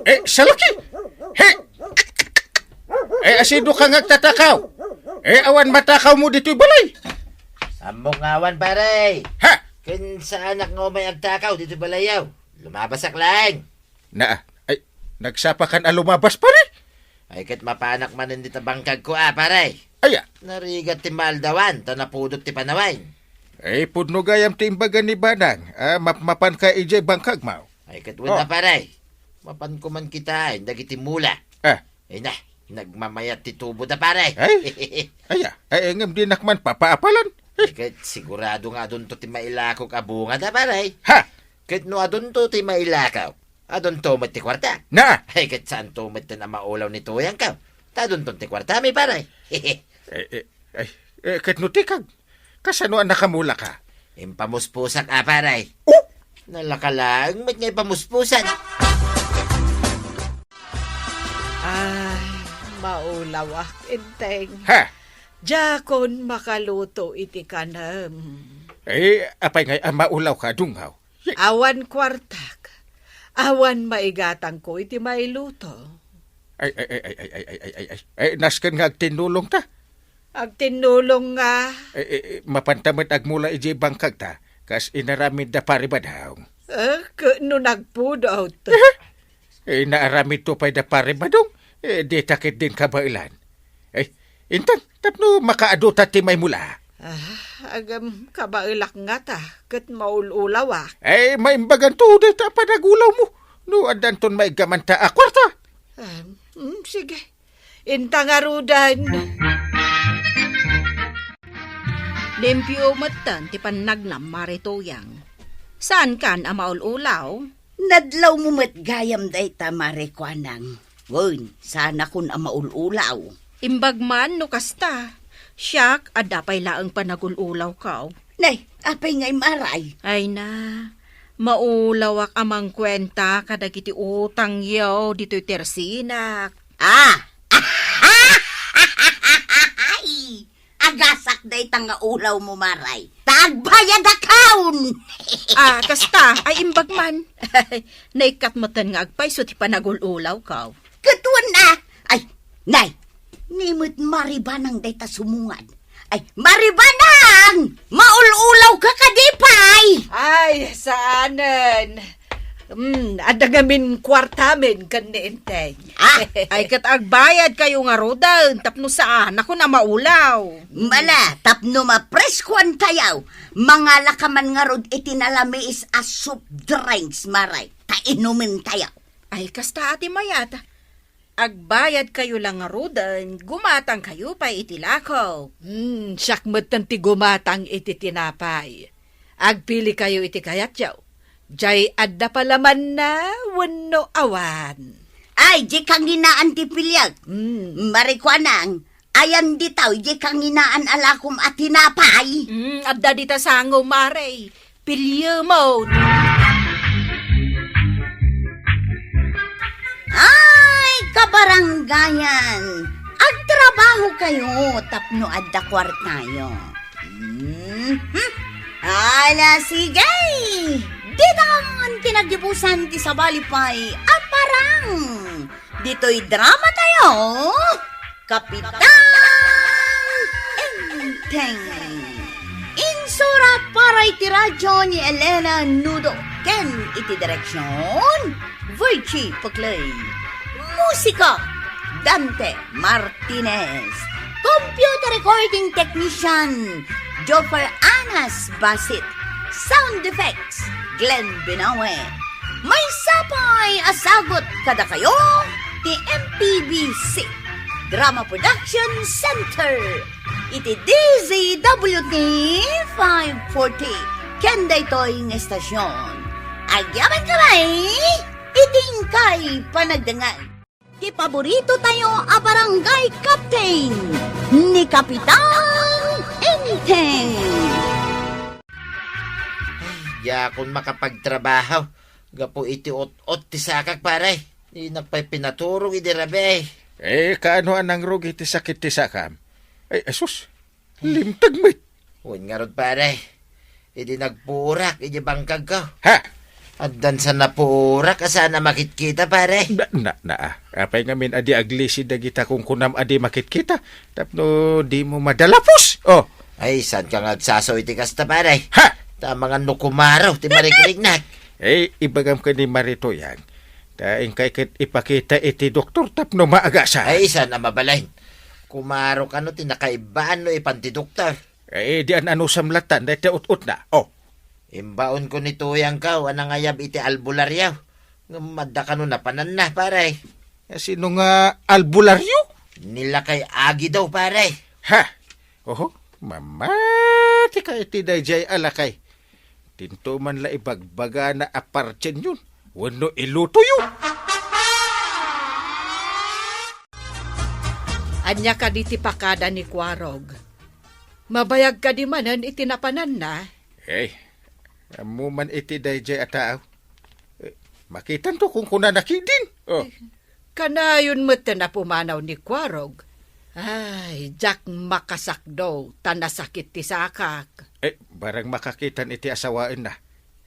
Eh, salaki! He! Eh, asino ka nga agtatakaw? Eh, awan matakawmo ditoy balay? Ammok nga awan, pare. Ha? Ken saanak nga umay agtakaw ditoy balayyo. Lumabasak laeng. Naa, ay, nagsapakan a lumabas, pare? Ay, ket mapanak manen dita bangkagko, a, pare. Aya? Narigat ti maaldawan, ta napudot ti panawen. Ay, pudno gayam ti imbaga ni Banang, a, mapmapanka idiay bangkagmo. Ay, ket wen a, pare. Mapanko man kitaen dagiti mula. Ah. Ay na, nagmamayat ti tubo da, pare. Ay, aya, ay, ngem dinak man papaapalan. Ay, ket sigurado nga adunto ti mailakok a bunga da, pare. Ha? Ket no adunto ti mailakok, adunto met ti kuarta. Na? Ay, ket saanto met a maulaw ni Tuyangko. Ta adunton ti kuartami, pare. Eh, eh, ay, eh, ket no tikag, kasano a nakamulaka? Impamuspusak, a, pare. Oh? Nalaka laeng met nga ipamuspusan. Ay, maulawak, Enteng. Ha? Diakon makaluto iti kanem. Eh, apay ngay a maulawka, Dungaw? Awan kuartak. Awan maigatangko iti mailuto. Ay, ay, ay, ay, ay, ay, ay, ay, ay, ay. Ay, nasken nga agtinnulongta. Agtinnulong nga. Ay, ay, ay, mapanta met agmula idiay bangkagta, kas inaramid da Pari Badong. Eh, ke-, no nagpudot. Eh, naaramidto pay da Pari Badong, eh, dita ketdin kabaelan. Eh, intan, tapno makaadota ti maimula. Ah, agam, kabaelak ngata, ket maul-ulawak. Eh, maimbaganto dayta a panagulawmo. No addanton maiggamanta a kuarta. Ah, mm, sige. Inta ngaruden. Limpio metten ti pannagnam, Mare Tuyang. Saankan a maul-ulaw? Nadlawmo met gayam dayta, Mare Kuanang. Wen, saanakon a maul-ulaw. Imbag man no kasta. Siak, adda pay laeng panagul-ulawko. Nay, apay ngay, Mare? Ay na, maulawak a mangkuenta kadagiti utangyo ditoy tersinak. Ah! Ay! Agasak dayta nga ulawmo, Mare. Ta agbayadakon! Ah, kasta, ay imbag man. Naikkat metten nga agpayso ti panagul-ulawko. Ket wen a, ay, nay, ni met Mare Banang dayta sumungad. Ay, Mare Banang! Maul-ulawka kadi pay? Ay, saanen. Hmm, adda ngamin kuartamin ken ni Enteng. Ah. Ay, ket agbayadkayo ngaruden tapno saanakon a maulaw. Ala, tapno mapreskoantayo, mangalaka man ngarud iti nalamiis a soft drinks, Mare, ta inumentayo. Ay, kasta a ti mayat. Agbayadkayo la ngaruden, gumatangkayo pay iti lako. Hmm, siak metten ti gumatang iti tinapay. Agpilikayo iti kayatyo. Jay adda palamanna wenno awan. Ay, jay kanginaan ti piliek. Hmm. Mare Kuanang, ayan ditaw, jay kanginaan a lakom a tinapay. Hmm, adda dita sango, Mare. Piliemon. Ay, kabarangayan, agtrabahokayo tapno adda kuartayo. Mhm. Ala, sige! Dita ngamon ti naggibusan ti sabali pay a parang. Ditoy dramatayo, Kapitan Enteng. Insurat para iti radyo ni Elena Nudo ken iti direksion, Virgie Paclay. Musika, Dante Martinez. Computer recording technician, Joffer Anas Basit. Sound effects, Glenn Binawe. Maysa pay a sagut kadakayo ti M P B C Drama Production Center iti D Z W T five forty, Ken daytoy nga estasion, agyaman ka bay iti inkay panagdengngeg. Ti paborito tayo a barangay captain, ni Kapitan Enteng. Ay, diakon makapagtrabaho gapu iti ot-ot ti sakak, pare. Dinak pay pinaturog idi rabii. Eh, kaano a nangrugi ti sakit ti sakam? Ay, asus, limteg met. Wen ngarud, pare. Idi nagpurak iti bangkagko. Ha? Addan sa napurak a saan a makitkita, pare. Na, na, na, ah. Apay ngamin a di aglisi dagita kunkunam a di makitkita? Tapno dimo madalapos. Oh. Ay, saan ka nga agsasaw iti kasta, pare? Ha? Tama nga no kumaro ti mariknaknak. Eh, ibagam ken ni Marito yan. Ta inkay ket ipakita iti doktor tapno maagasan. Ay, saan a mabalin? Kumaro kano ti nakaibbaan no ipan ti doktor. Eh, di an-anusam latan dayta ut-utna. Oh. Imbaonko ni Tuyangko a nangayab iti albularyo. Ngem adda kano napananna, pare. Eh, sino nga albularyo? Ni Lakay Agidaw, pare. Ha? Oho, mamati ka iti dayjay a lakay. Dinto man la ibagbagana a partienyon wenno ilutoyo. Ania kadi ti pakada ni Kuarog? Mabayag kadi manen iti napananna? Eh, ammo man iti dayjay a tao. Eh, makitanto kunkunana ketdin. Oh. Kanayon met a pumanaw ni Kuarog. Ay, diak makasakdo, ta nasakit ti sakak. Eh, barang makakitan iti asawaenna.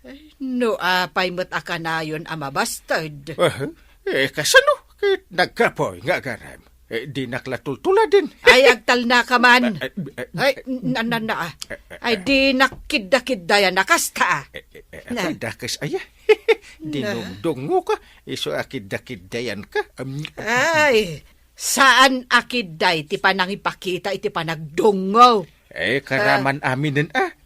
Ay, no apay met a kanayon a mabasted? Ah, eh, kasano? Ket nagkapoy nga agarem. Eh, dinak la tultuladen. Ay, agtalna ka man. Eh, eh, eh, Ay, na, na, na, ah. Eh, eh, Ay, eh. Dinak kidda-kiddayan a kasta, ah. Eh, eh, eh, Na. Ako'y dakes aya. Na. Dinungdungngo ka, isu a kidda-kiddayan ka. Am, Ay, saan a kidday ti panangipakita iti panagdungngo. Eh, karaman aminen, ah.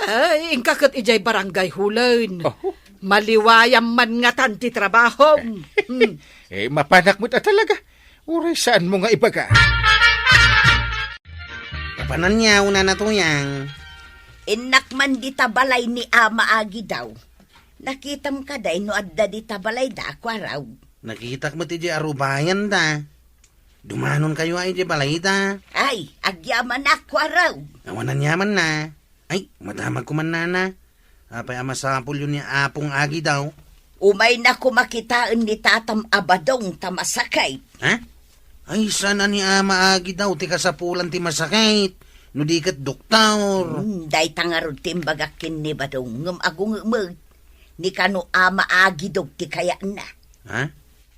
Ay, inka ket idiay barangay hulen. Oh. Maliwayam man ngatan ti trabahom. Hmm. Eh, mapanak met a talaga. Uray saanmo nga ibaga. Napananna, Nana Tuyang. Innak man dita balay ni Ama Agidaw. Nakitam kadi no adda dita balayda, Kuarog? Nakitak met idiay arubayanda. Dumanonkayo a idiay balayda. Ay, agyaman a, Kuarog. Awan aniamanna. Ay, madamagko man, Nana. Apay a masapulyo ni Apong Agidaw? Umayna koma kitaen ni Tatam a Badong ta masakit. Ha? Ay, saan a ni Ama Agidaw ti kasapulan ti masakit, no di ket doktor? Hmm, dayta ngarud ti imbagak ken ni Badong, ngem agunget met, ni kano Ama Agidaw ti kayatna. Ha?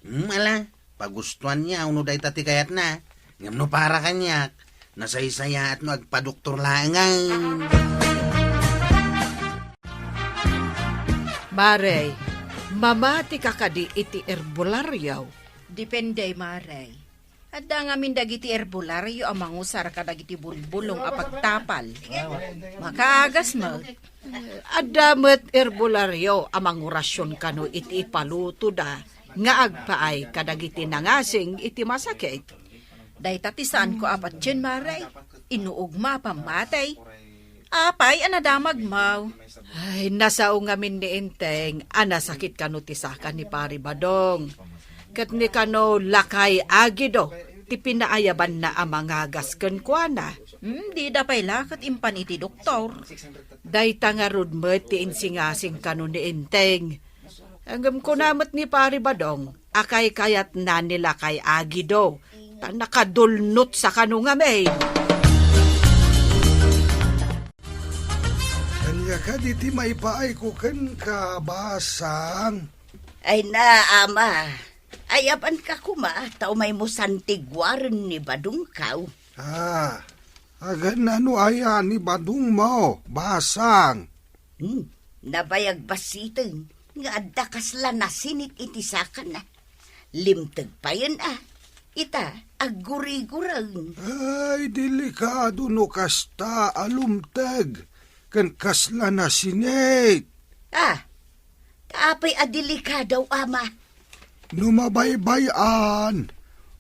Hmm, ala, pagustoanna no dayta ti kayatna. Ngem no para kaniak, nasaysayaat no agpadoktor laengen. Mare, mamatika kadi iti erbolario? Depende, Mare. Adda ngamin dagiti erbolario a mangusar kadagiti bulbulong a pagtapal. Makaagas met. Adda met erbolario a mangurasion kano iti ipalutoda nga agpaay kadagiti nangasing iti masakit. Dayta ti saanko a patien, Mare. Inuogmo a pammatey. Apay a nadamagmo? Ay, nasao ngamin ni Enteng a nasakit kano ti saka ni Pari Badong. Ket ni kano Lakay Agido ti pinaayabanna a mangagas kenkuana. Hmm, dida pay la ket impan iti doktor. Dayta ngarud met ti insingasing kano ni Enteng. Ngem kuna met ni Pari Badong, a kaykayatna ni Lakay Agido, ta nakadulnot sa kano ngamin. Ania kadi ti maipaayko kenka, Basang? Ay na, Ama. Ayabanka koma, ta umaymo santiguaren ni Badongko. Ah, aganna no aya ni Badongmo, Basang? Hmm, nabayag bassiten nga adda kasla nasinit iti sakana. Limteg payen a. Ita, agguriguren. Ay, delikado no kasta a lumteg ken kasla nasinit. Ah, ta apay a delikado, Ama? No mabaybay-an,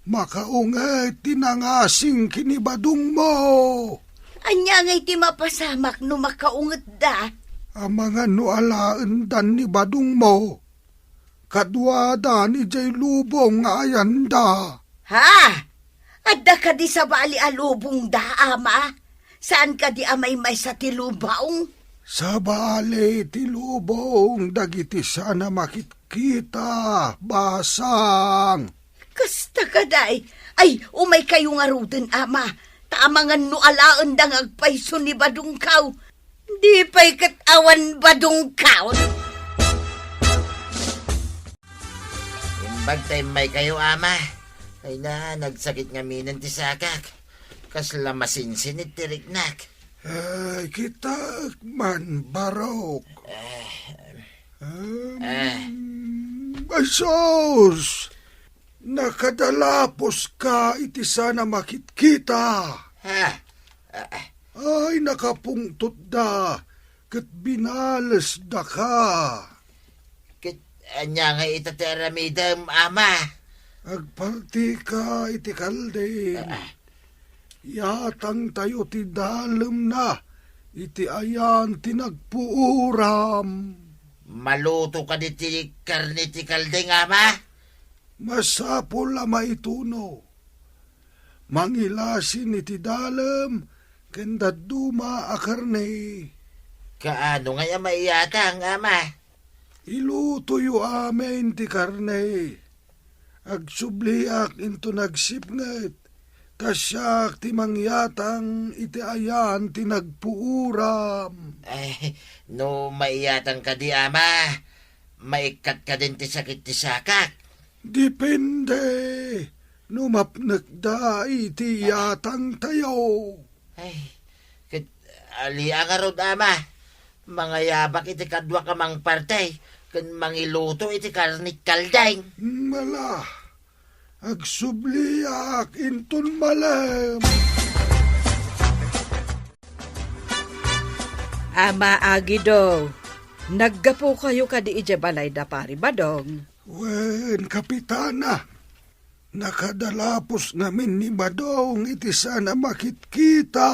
makaunget ti nangasing ken ni Badongmo. Ania ngay ti mapasamak no makaungetda? Amangan no alaendan ni badongmo. Kaduadan idiay lubong nga ayanda. Ha? Adda kadi sabali a lubongda, Ama? Saan kadi a maymaysa ti lubong? Sabali ti lubong dagiti saan a makitkita, basang. Kasta kadi. Ay, umaykayo ngaruden, Ama. Ta amangan no alaenda nga agpayso ni badongko. Di pay ket awan badongko. Imbag ta immaykayo, Ama. Ay na, nagsakit ngaminen ti sakak. Kasla masinsinit ti riknak. Ay, kitak man, Barok. Eh, Em, eh. Ay, sus! Nakadalaposka iti saan a makitkita. Ha? Ah, ah. Ay, nakapungtotda, ket binalesdaka. Ket ania nga ita ti aramidem, Ama? Agpartika iti kalding. Ah, ah. Yatangtayo ti dalemna iti ayan ti nagpuuram. Maluto kadi ti karne ti kalding, Ama? Masapul a maituno. Mangilasin iti dalem ken dadduma a karne. Kaano ngay a maiyatang, Ama? Ilutoyo amin ti karne. Agsubliak inton agsipnget, ta siak ti mangyatang iti ayan ti nagpuuram. Ay, no maiyatang kadi, Ama, maikkat kadin ti sakit ti sakak? Depende no mapnekda iti iyatangtayo. Ay, ket ali a ngarud, Ama. Mangayabak iti kaduak a mangparti ken mangiluto iti karne ti kalding. Mala, agsubliak inton malem. Ama Agido, naggapukayo kadi idiay balay da Pari Badong? Wen, Kapitana. Nakadalapos ngamin ni Badong iti saan a makitkita.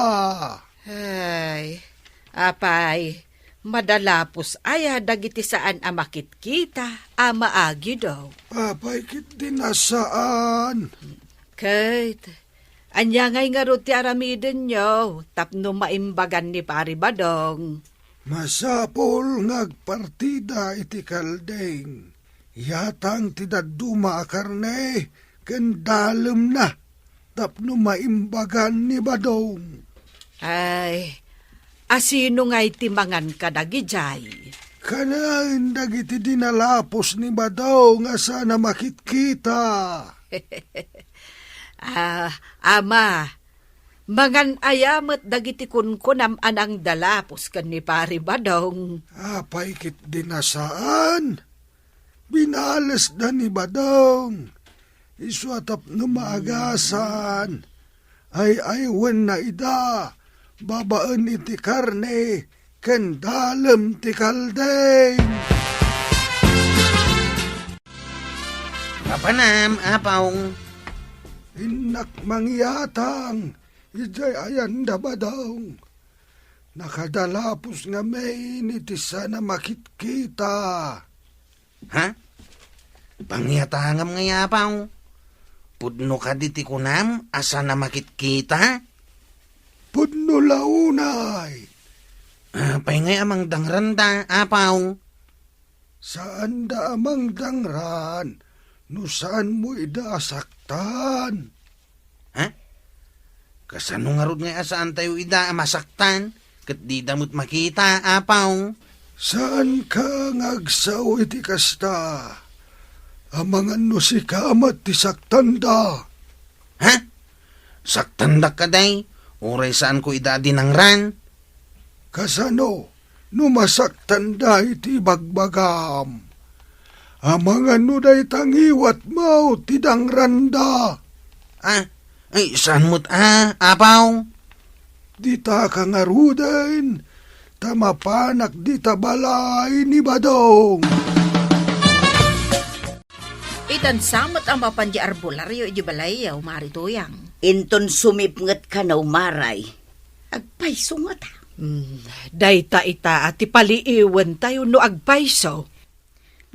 Ay, apay, madalapos aya dagiti saan a makitkita, Ama Agido? Apay ketdi a saan? Ket, ania ngay ngarud ti aramidenyo tapno maimbagan ni Pari Badong? Masapul nga agpartida iti kalding. Yatang ti dadduma a karne ken dalemna tapno maimbagan ni Badong. Ay, asino ngay ti mangan kadagidiay? Kanen dagiti dinalapos ni Badong a saan a makitkita. Ah, Ama, mangan aya met dagiti kunkunam a nangdalapos ken ni Pari Badong? Apay ketdi a saan? Binalesda ni Badong. Isu a tapno maagasan, ay-aywenna ida babaen iti karne ken dalem ti kalding. Mapanam, Apaw. Innak mangyatang idiay ayan da Badong. Nakadalapos ngamin iti saan a makitkita. Ha? Pangyatangam ngay, Apaw? Pudno kadi ti kunam a saan a makitkita? Pudno la unay. Apay ngay a mangdangranda, Apaw? Saanda a mangdangran no saanmo ida a saktan. Ha? Kasano ngarud ngay a saantayo ida a masaktan ket dida met makita, Apaw? Saanka nga agsao iti kasta. Amangan no sika met ti saktanda. Ha? Saktandak kadi, uray saanko ida a dinangran? Kasano no masaktanda iti ibagbagam? Amangan no dayta ngiwatmo ti dangranda. Ah, ay, saan met a, Apaw? Ditaka ngaruden, ta mapanak dita balay ni Badong. Itan sa met a mapan di arbularyo iti balayyo, Mari Tuyang. Inton sumipnget kano, Maray. Agpayso ngata. Hmm, dayta ita a ti paliiwentayo no agpayso.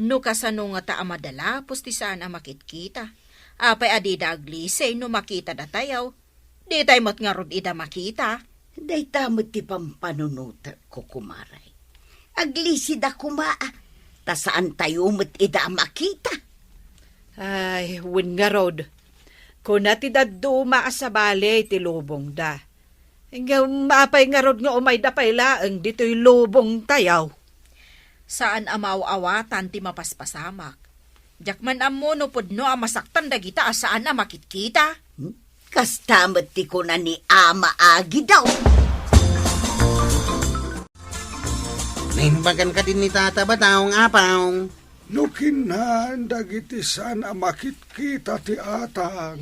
No kasano ngata a madalapos ti saan a makitkita? Apay a dida aglisi no makita datayo? Ditay met ngarud ida makita. Dayta met ti pampanunotek, kukumare. Aglisida koma, ta saantayo met ida a makita. Ay, wen ngarud. Kuna ti dadduma a sabali ti lubongda. Ngem apay ngarud nga umayda pay laeng ditoy lubongtayo? Saan a maaw-awatan ti mapaspasamak. Diak man ammo no pudno a masaktan dagita a saan a makitkita. Hmm? Kasta met ti kuna ni Ama Agidaw. Naimbagan kadi ni Tata Badaw, Apaw? No kinnan dagiti saan a makitkita ti atang,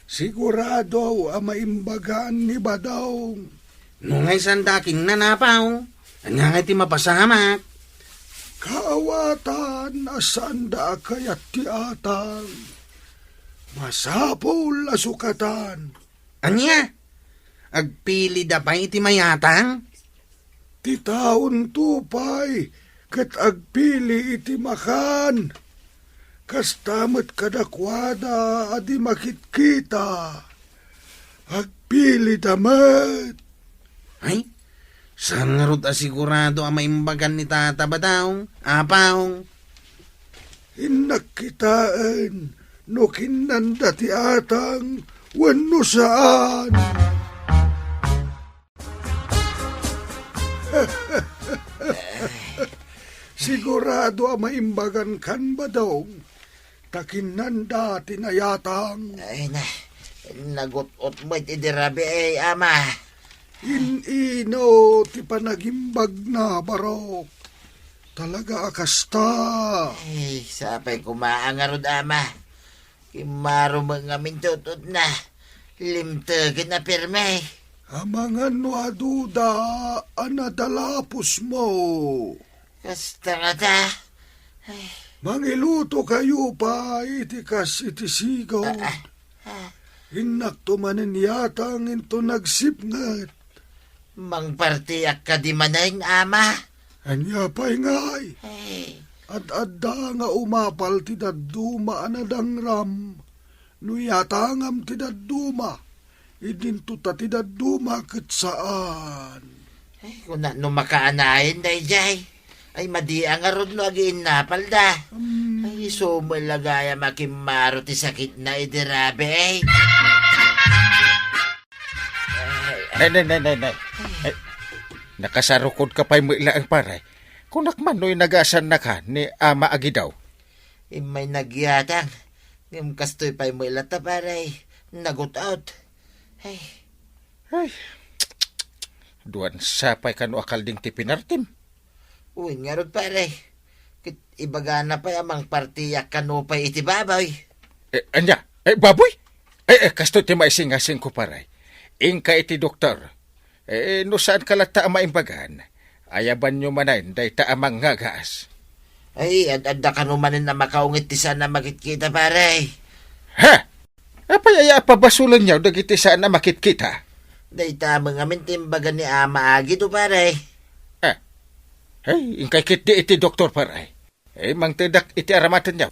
sigurado a maimbagan ni Badaw. No ngay saan da kinnan, Apaw, ania ngay ti mapasamak? Kaawatan a saanda a kayat ti atang. Masapul a sukatan. Ania? Agpilida pay iti mayatang? Ti taonto pay ket agpili iti makan. Kasta met kadakuada a di makitkita. Agpilida met. Ay, saan ngarud a sigurado a maimbagan ni Tata Badaw, Apaw? Innak kitaen no kinnanda ti atang wenno saan. Sigurado a maimbagan kan Badong ta kinnanda ti nayatang. Ay na, nagut-ot met idi rabii, Ama. In-ino ti panagimbagna, Barok? Talaga a kasta. Ay, sapay koma a ngarud, Ama. Kimmaro met ngamin ti ut-otna. Limtegen a pirme. Amangan no aduda a nadalapos mo. Kasta ngata. Ay. Mangiluto kayo pay iti kas iti sigud. Ah, ah, ah. Innakto manen yatang inton nagsipnget. Mangpartiak kadi manen, Ama? Ania pay ngay? Ay. Ad-adda nga umapal ti dadduma a nadangram. No yatangam ti dadduma, idinto ta ti dadduma ket saan. Ay, kuna no makaanayen daydiay. Ay, madi a ngarud no agiinnapalda. Hmm. Ay, isu met la gayam a kimmaro ti sakitna idi rabii. Nay, nay, nay, nay, nay. Ay, nakasarukodka pay met laeng, pare. Kunak man no inagasannaka ni Ama Agidaw. Immay nagyatang. Ngem kastoy pay met latta, pare. Nagut-ot. Ay. Ay. Duan sapay kano a kalding ti pinartim. Wen ngarud, pare. Ket ibagana pay a mangpartiak kano pay iti baboy. Eh, ania? Eh, baboy? Eh, eh, kastoy ti maisingasingko, pare. Inka iti doktor. Eh, no saanka latta a maimbagan, ayabanyo manen dayta a mangngagas. Ay, ad-adda kano manen a makaungit ti saan a makitkita, pare. Ha? Apay aya a pabasolenyo dagiti saan a makitkita? Dayta met ngamin ti imbaga ni Ama Agidaw, pare. Ah. Ay, inkay ketdi iti doktor, pare. Eh, mangtedak iti aramatenyo.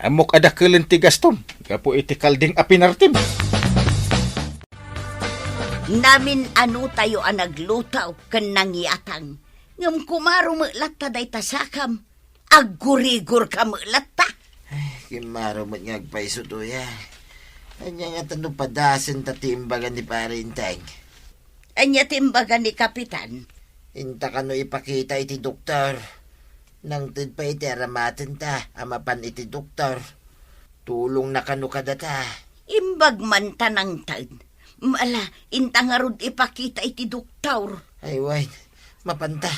Ammok a dakelen ti gastom gapu iti kalding a pinartim. Namin-anotayo a nagluto ken nangyatang. Ngem kumaro met latta dayta sakam. Aggurigorka met latta. Ay, kimmaro met nga agpayso, Tuyang. Ania ngata no padasenta ti imbaga ni Pare Enteng? Ania ti imbaga ni Kapitan? Inta kano ipakita iti doktor. Nangted pay iti aramatenta a mapan iti doktor. Tulongna kano kadata. Imbag man ta nangted. Ala, inta ngarud ipakita iti doktor. Ay, wen, mapanta.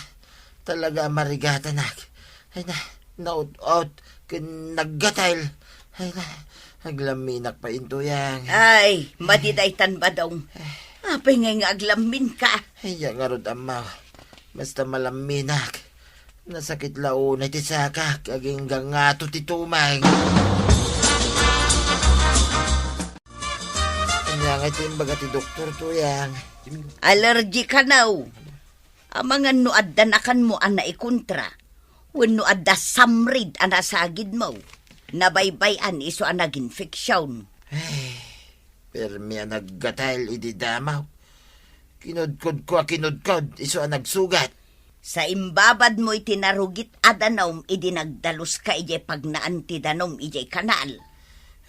Talaga a marigatanak. Ay na, naut-ot, ken naggatel. Ay na, aglamminak pay, Tuyang. Ay, madi daytan, Badong. Apay ngay nga aglamminka? Ay, ya ngarud, Ama. Basta malamminak. Nasakit la unay ti sakak, agingga ngato ti tumeng. Ania ngay ti imbaga ti doktor, Tuyang? Allergy ka, naw. Amangan no adda nakanmo a naikontra, wenno adda samrid a nasagidmo. Nabaybay-an isu a naginfeksion. Ay, permi a naggatel idi damaw. Kinudkodko a kinudkod, isu a nagsugat. Sa imbabadmo iti narugit a danum idi nagdaluska idiay pagnaan ti danum idiay kanal.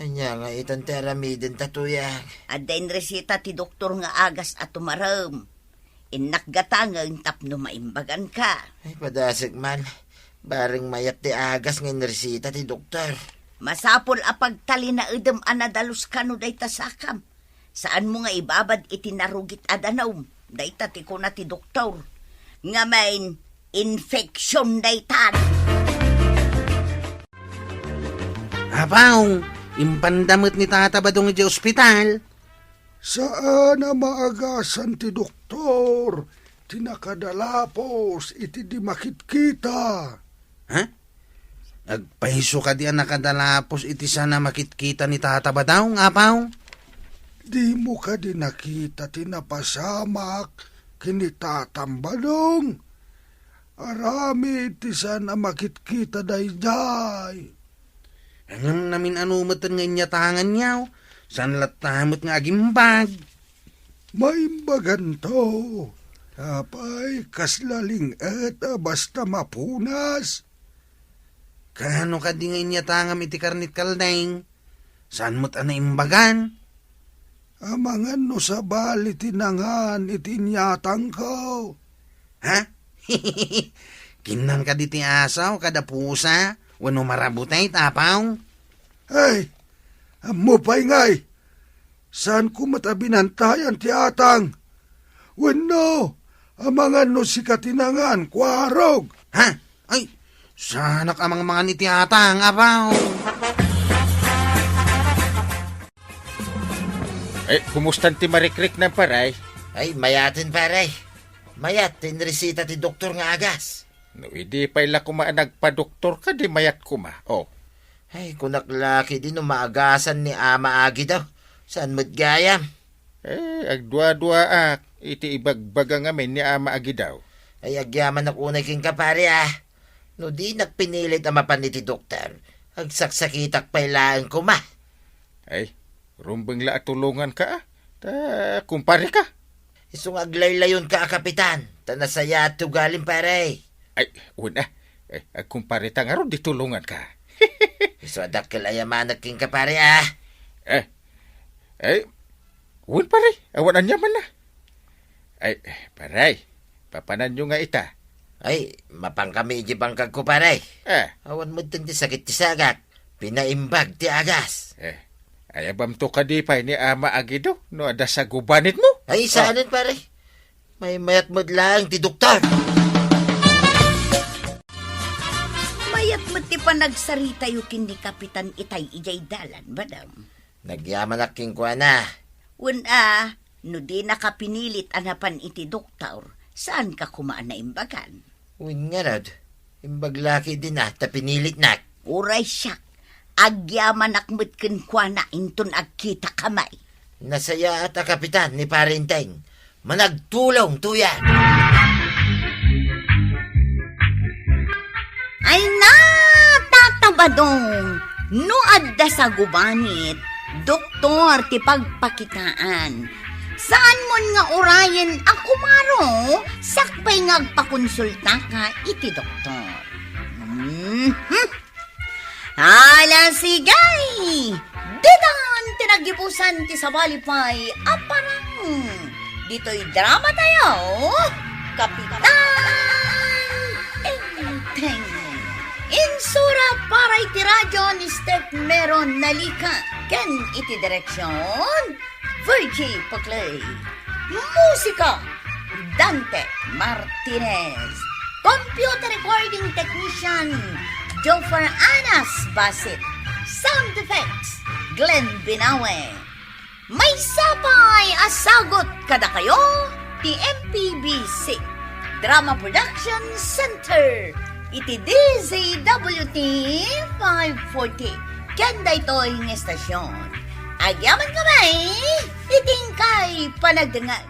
Ania nga itan ti aramiden ta, Tuyang? Adda inresita ti doktor nga agas a tumarem. Innak gatangen tapno maimbaganka. Ay, padasek man. Bareng mayat ti agas nga inresita ti doktor. Masapul a pagtalinaedem a nadaluska no dayta sakam. Saanmo nga ibabad iti narugit a danum. Dayta ti kuna ti doktor. Ngamin, infection daytan. Apaw, impanda met ni Tata Badong idiay ospital. Saan a maagasan ti doktor ti nakadalapos iti di makitkita. Ha? Agpayso kadi a nakadalapos iti saan a makitkita ni Tata Badong, Apaw? Dimo kadi nakita ti napasamak ken ni Tatam Badong? Aramid ti saan a makitkita daydiay. Ngem namin-ano met nga inyatangannyo, saan latta met nga agimbag. Maimbaganto, apay, kasla ling-et a basta mapunas. Kaano kadi nga inyatangam iti karnit kaldeng? Saan met a naimbagan? Amangan no sabali ti nangan iti inyatangko. Ha? Kinnan kadi ti asaw kada pusa wenno marabutay, Apaw? Ay, ammo pay ngay. Saanko met a binantayan ti atang. Wenno, amangan no sika ti nangan, kuarog. Ha? Ay, saanak a mangmangan iti atang, Apaw. Eh, kumustan ti marikriknam, pare? Ay, mayaten, pare. Mayat ti inresita ti doktor nga agas. No idi pay la koma a nagpadoktor kadi mayat koma. Oh. Ay, kunak la ketdi no maagasan ni Ama Agidaw. Saan met gayam? Eh, agduaduaak iti ibagbaga ngamin ni Ama Agidaw. Ay, agyamanak unay kenka, pare, ah. No dinak pinilit a mapan iti doktor, agsaksakitak pay laeng koma. Ay, rumbeng la a tulonganka, ah. Ta kumpareka. Isu nga aglayllayonka a kapitan, ta nasayaat ti ugalim, pare. Ay, wen, ah. Ay, agkumpareta ngarud di tulonganka. Isu a dakkel a yamanak kenka, pare, ah. Eh, eh, wen, pare, awan aniamanna. Ay, pare, papananyo nga ita? Ay, mapankami iti bangkagko, pare. Eh. Awan metten ti sakit ti sagak. Pinaimbag ti agas. Eh, ayabamto kadi pay ni Ama Agido no adda sagubanitmo? Ay, saanen, pare. Maymayat met laeng ti doktor. Mayat met ti panagsaritayo ken ni Kapitan itay idiay dalan, madam. Nagyamanak kenkuana. Wen a, no dinaka pinilit a napan iti doktor, saanka koma a naimbagan? Wen ngarud, imbag la ketdin a ta pinilitnak. Uray siak, agyamanak met kenkuana inton agkitakami. Nasayaat a kapitan ni Pare Enteng. Managtulong, Tuyang! Ay na, Tata Badong, no adda sagubanit, doktor ti pagpakitaan. Saanmon nga urayen a kumaro, sakbay nga agpakonsultaka iti doktor. Mhm. Ala, sige! Ditan ti naggibusan ti sabali pay a parang. Ditoy drama tayo, Kapitan Enteng. Insura para iti radyo ni Steph Meron Nalika ken iti direksyon, Virgie Paclay. Musika, Dante Martinez. Computer recording technician, Joffer Anas Basit. Sound effects, Glenn Binawe. Maysa pay a sagut kadakayo ti M P B C Drama Production Center iti D Z W T five forty ken daytoy nga estasyon. Agyaman kami iti inkay panagdengngeg.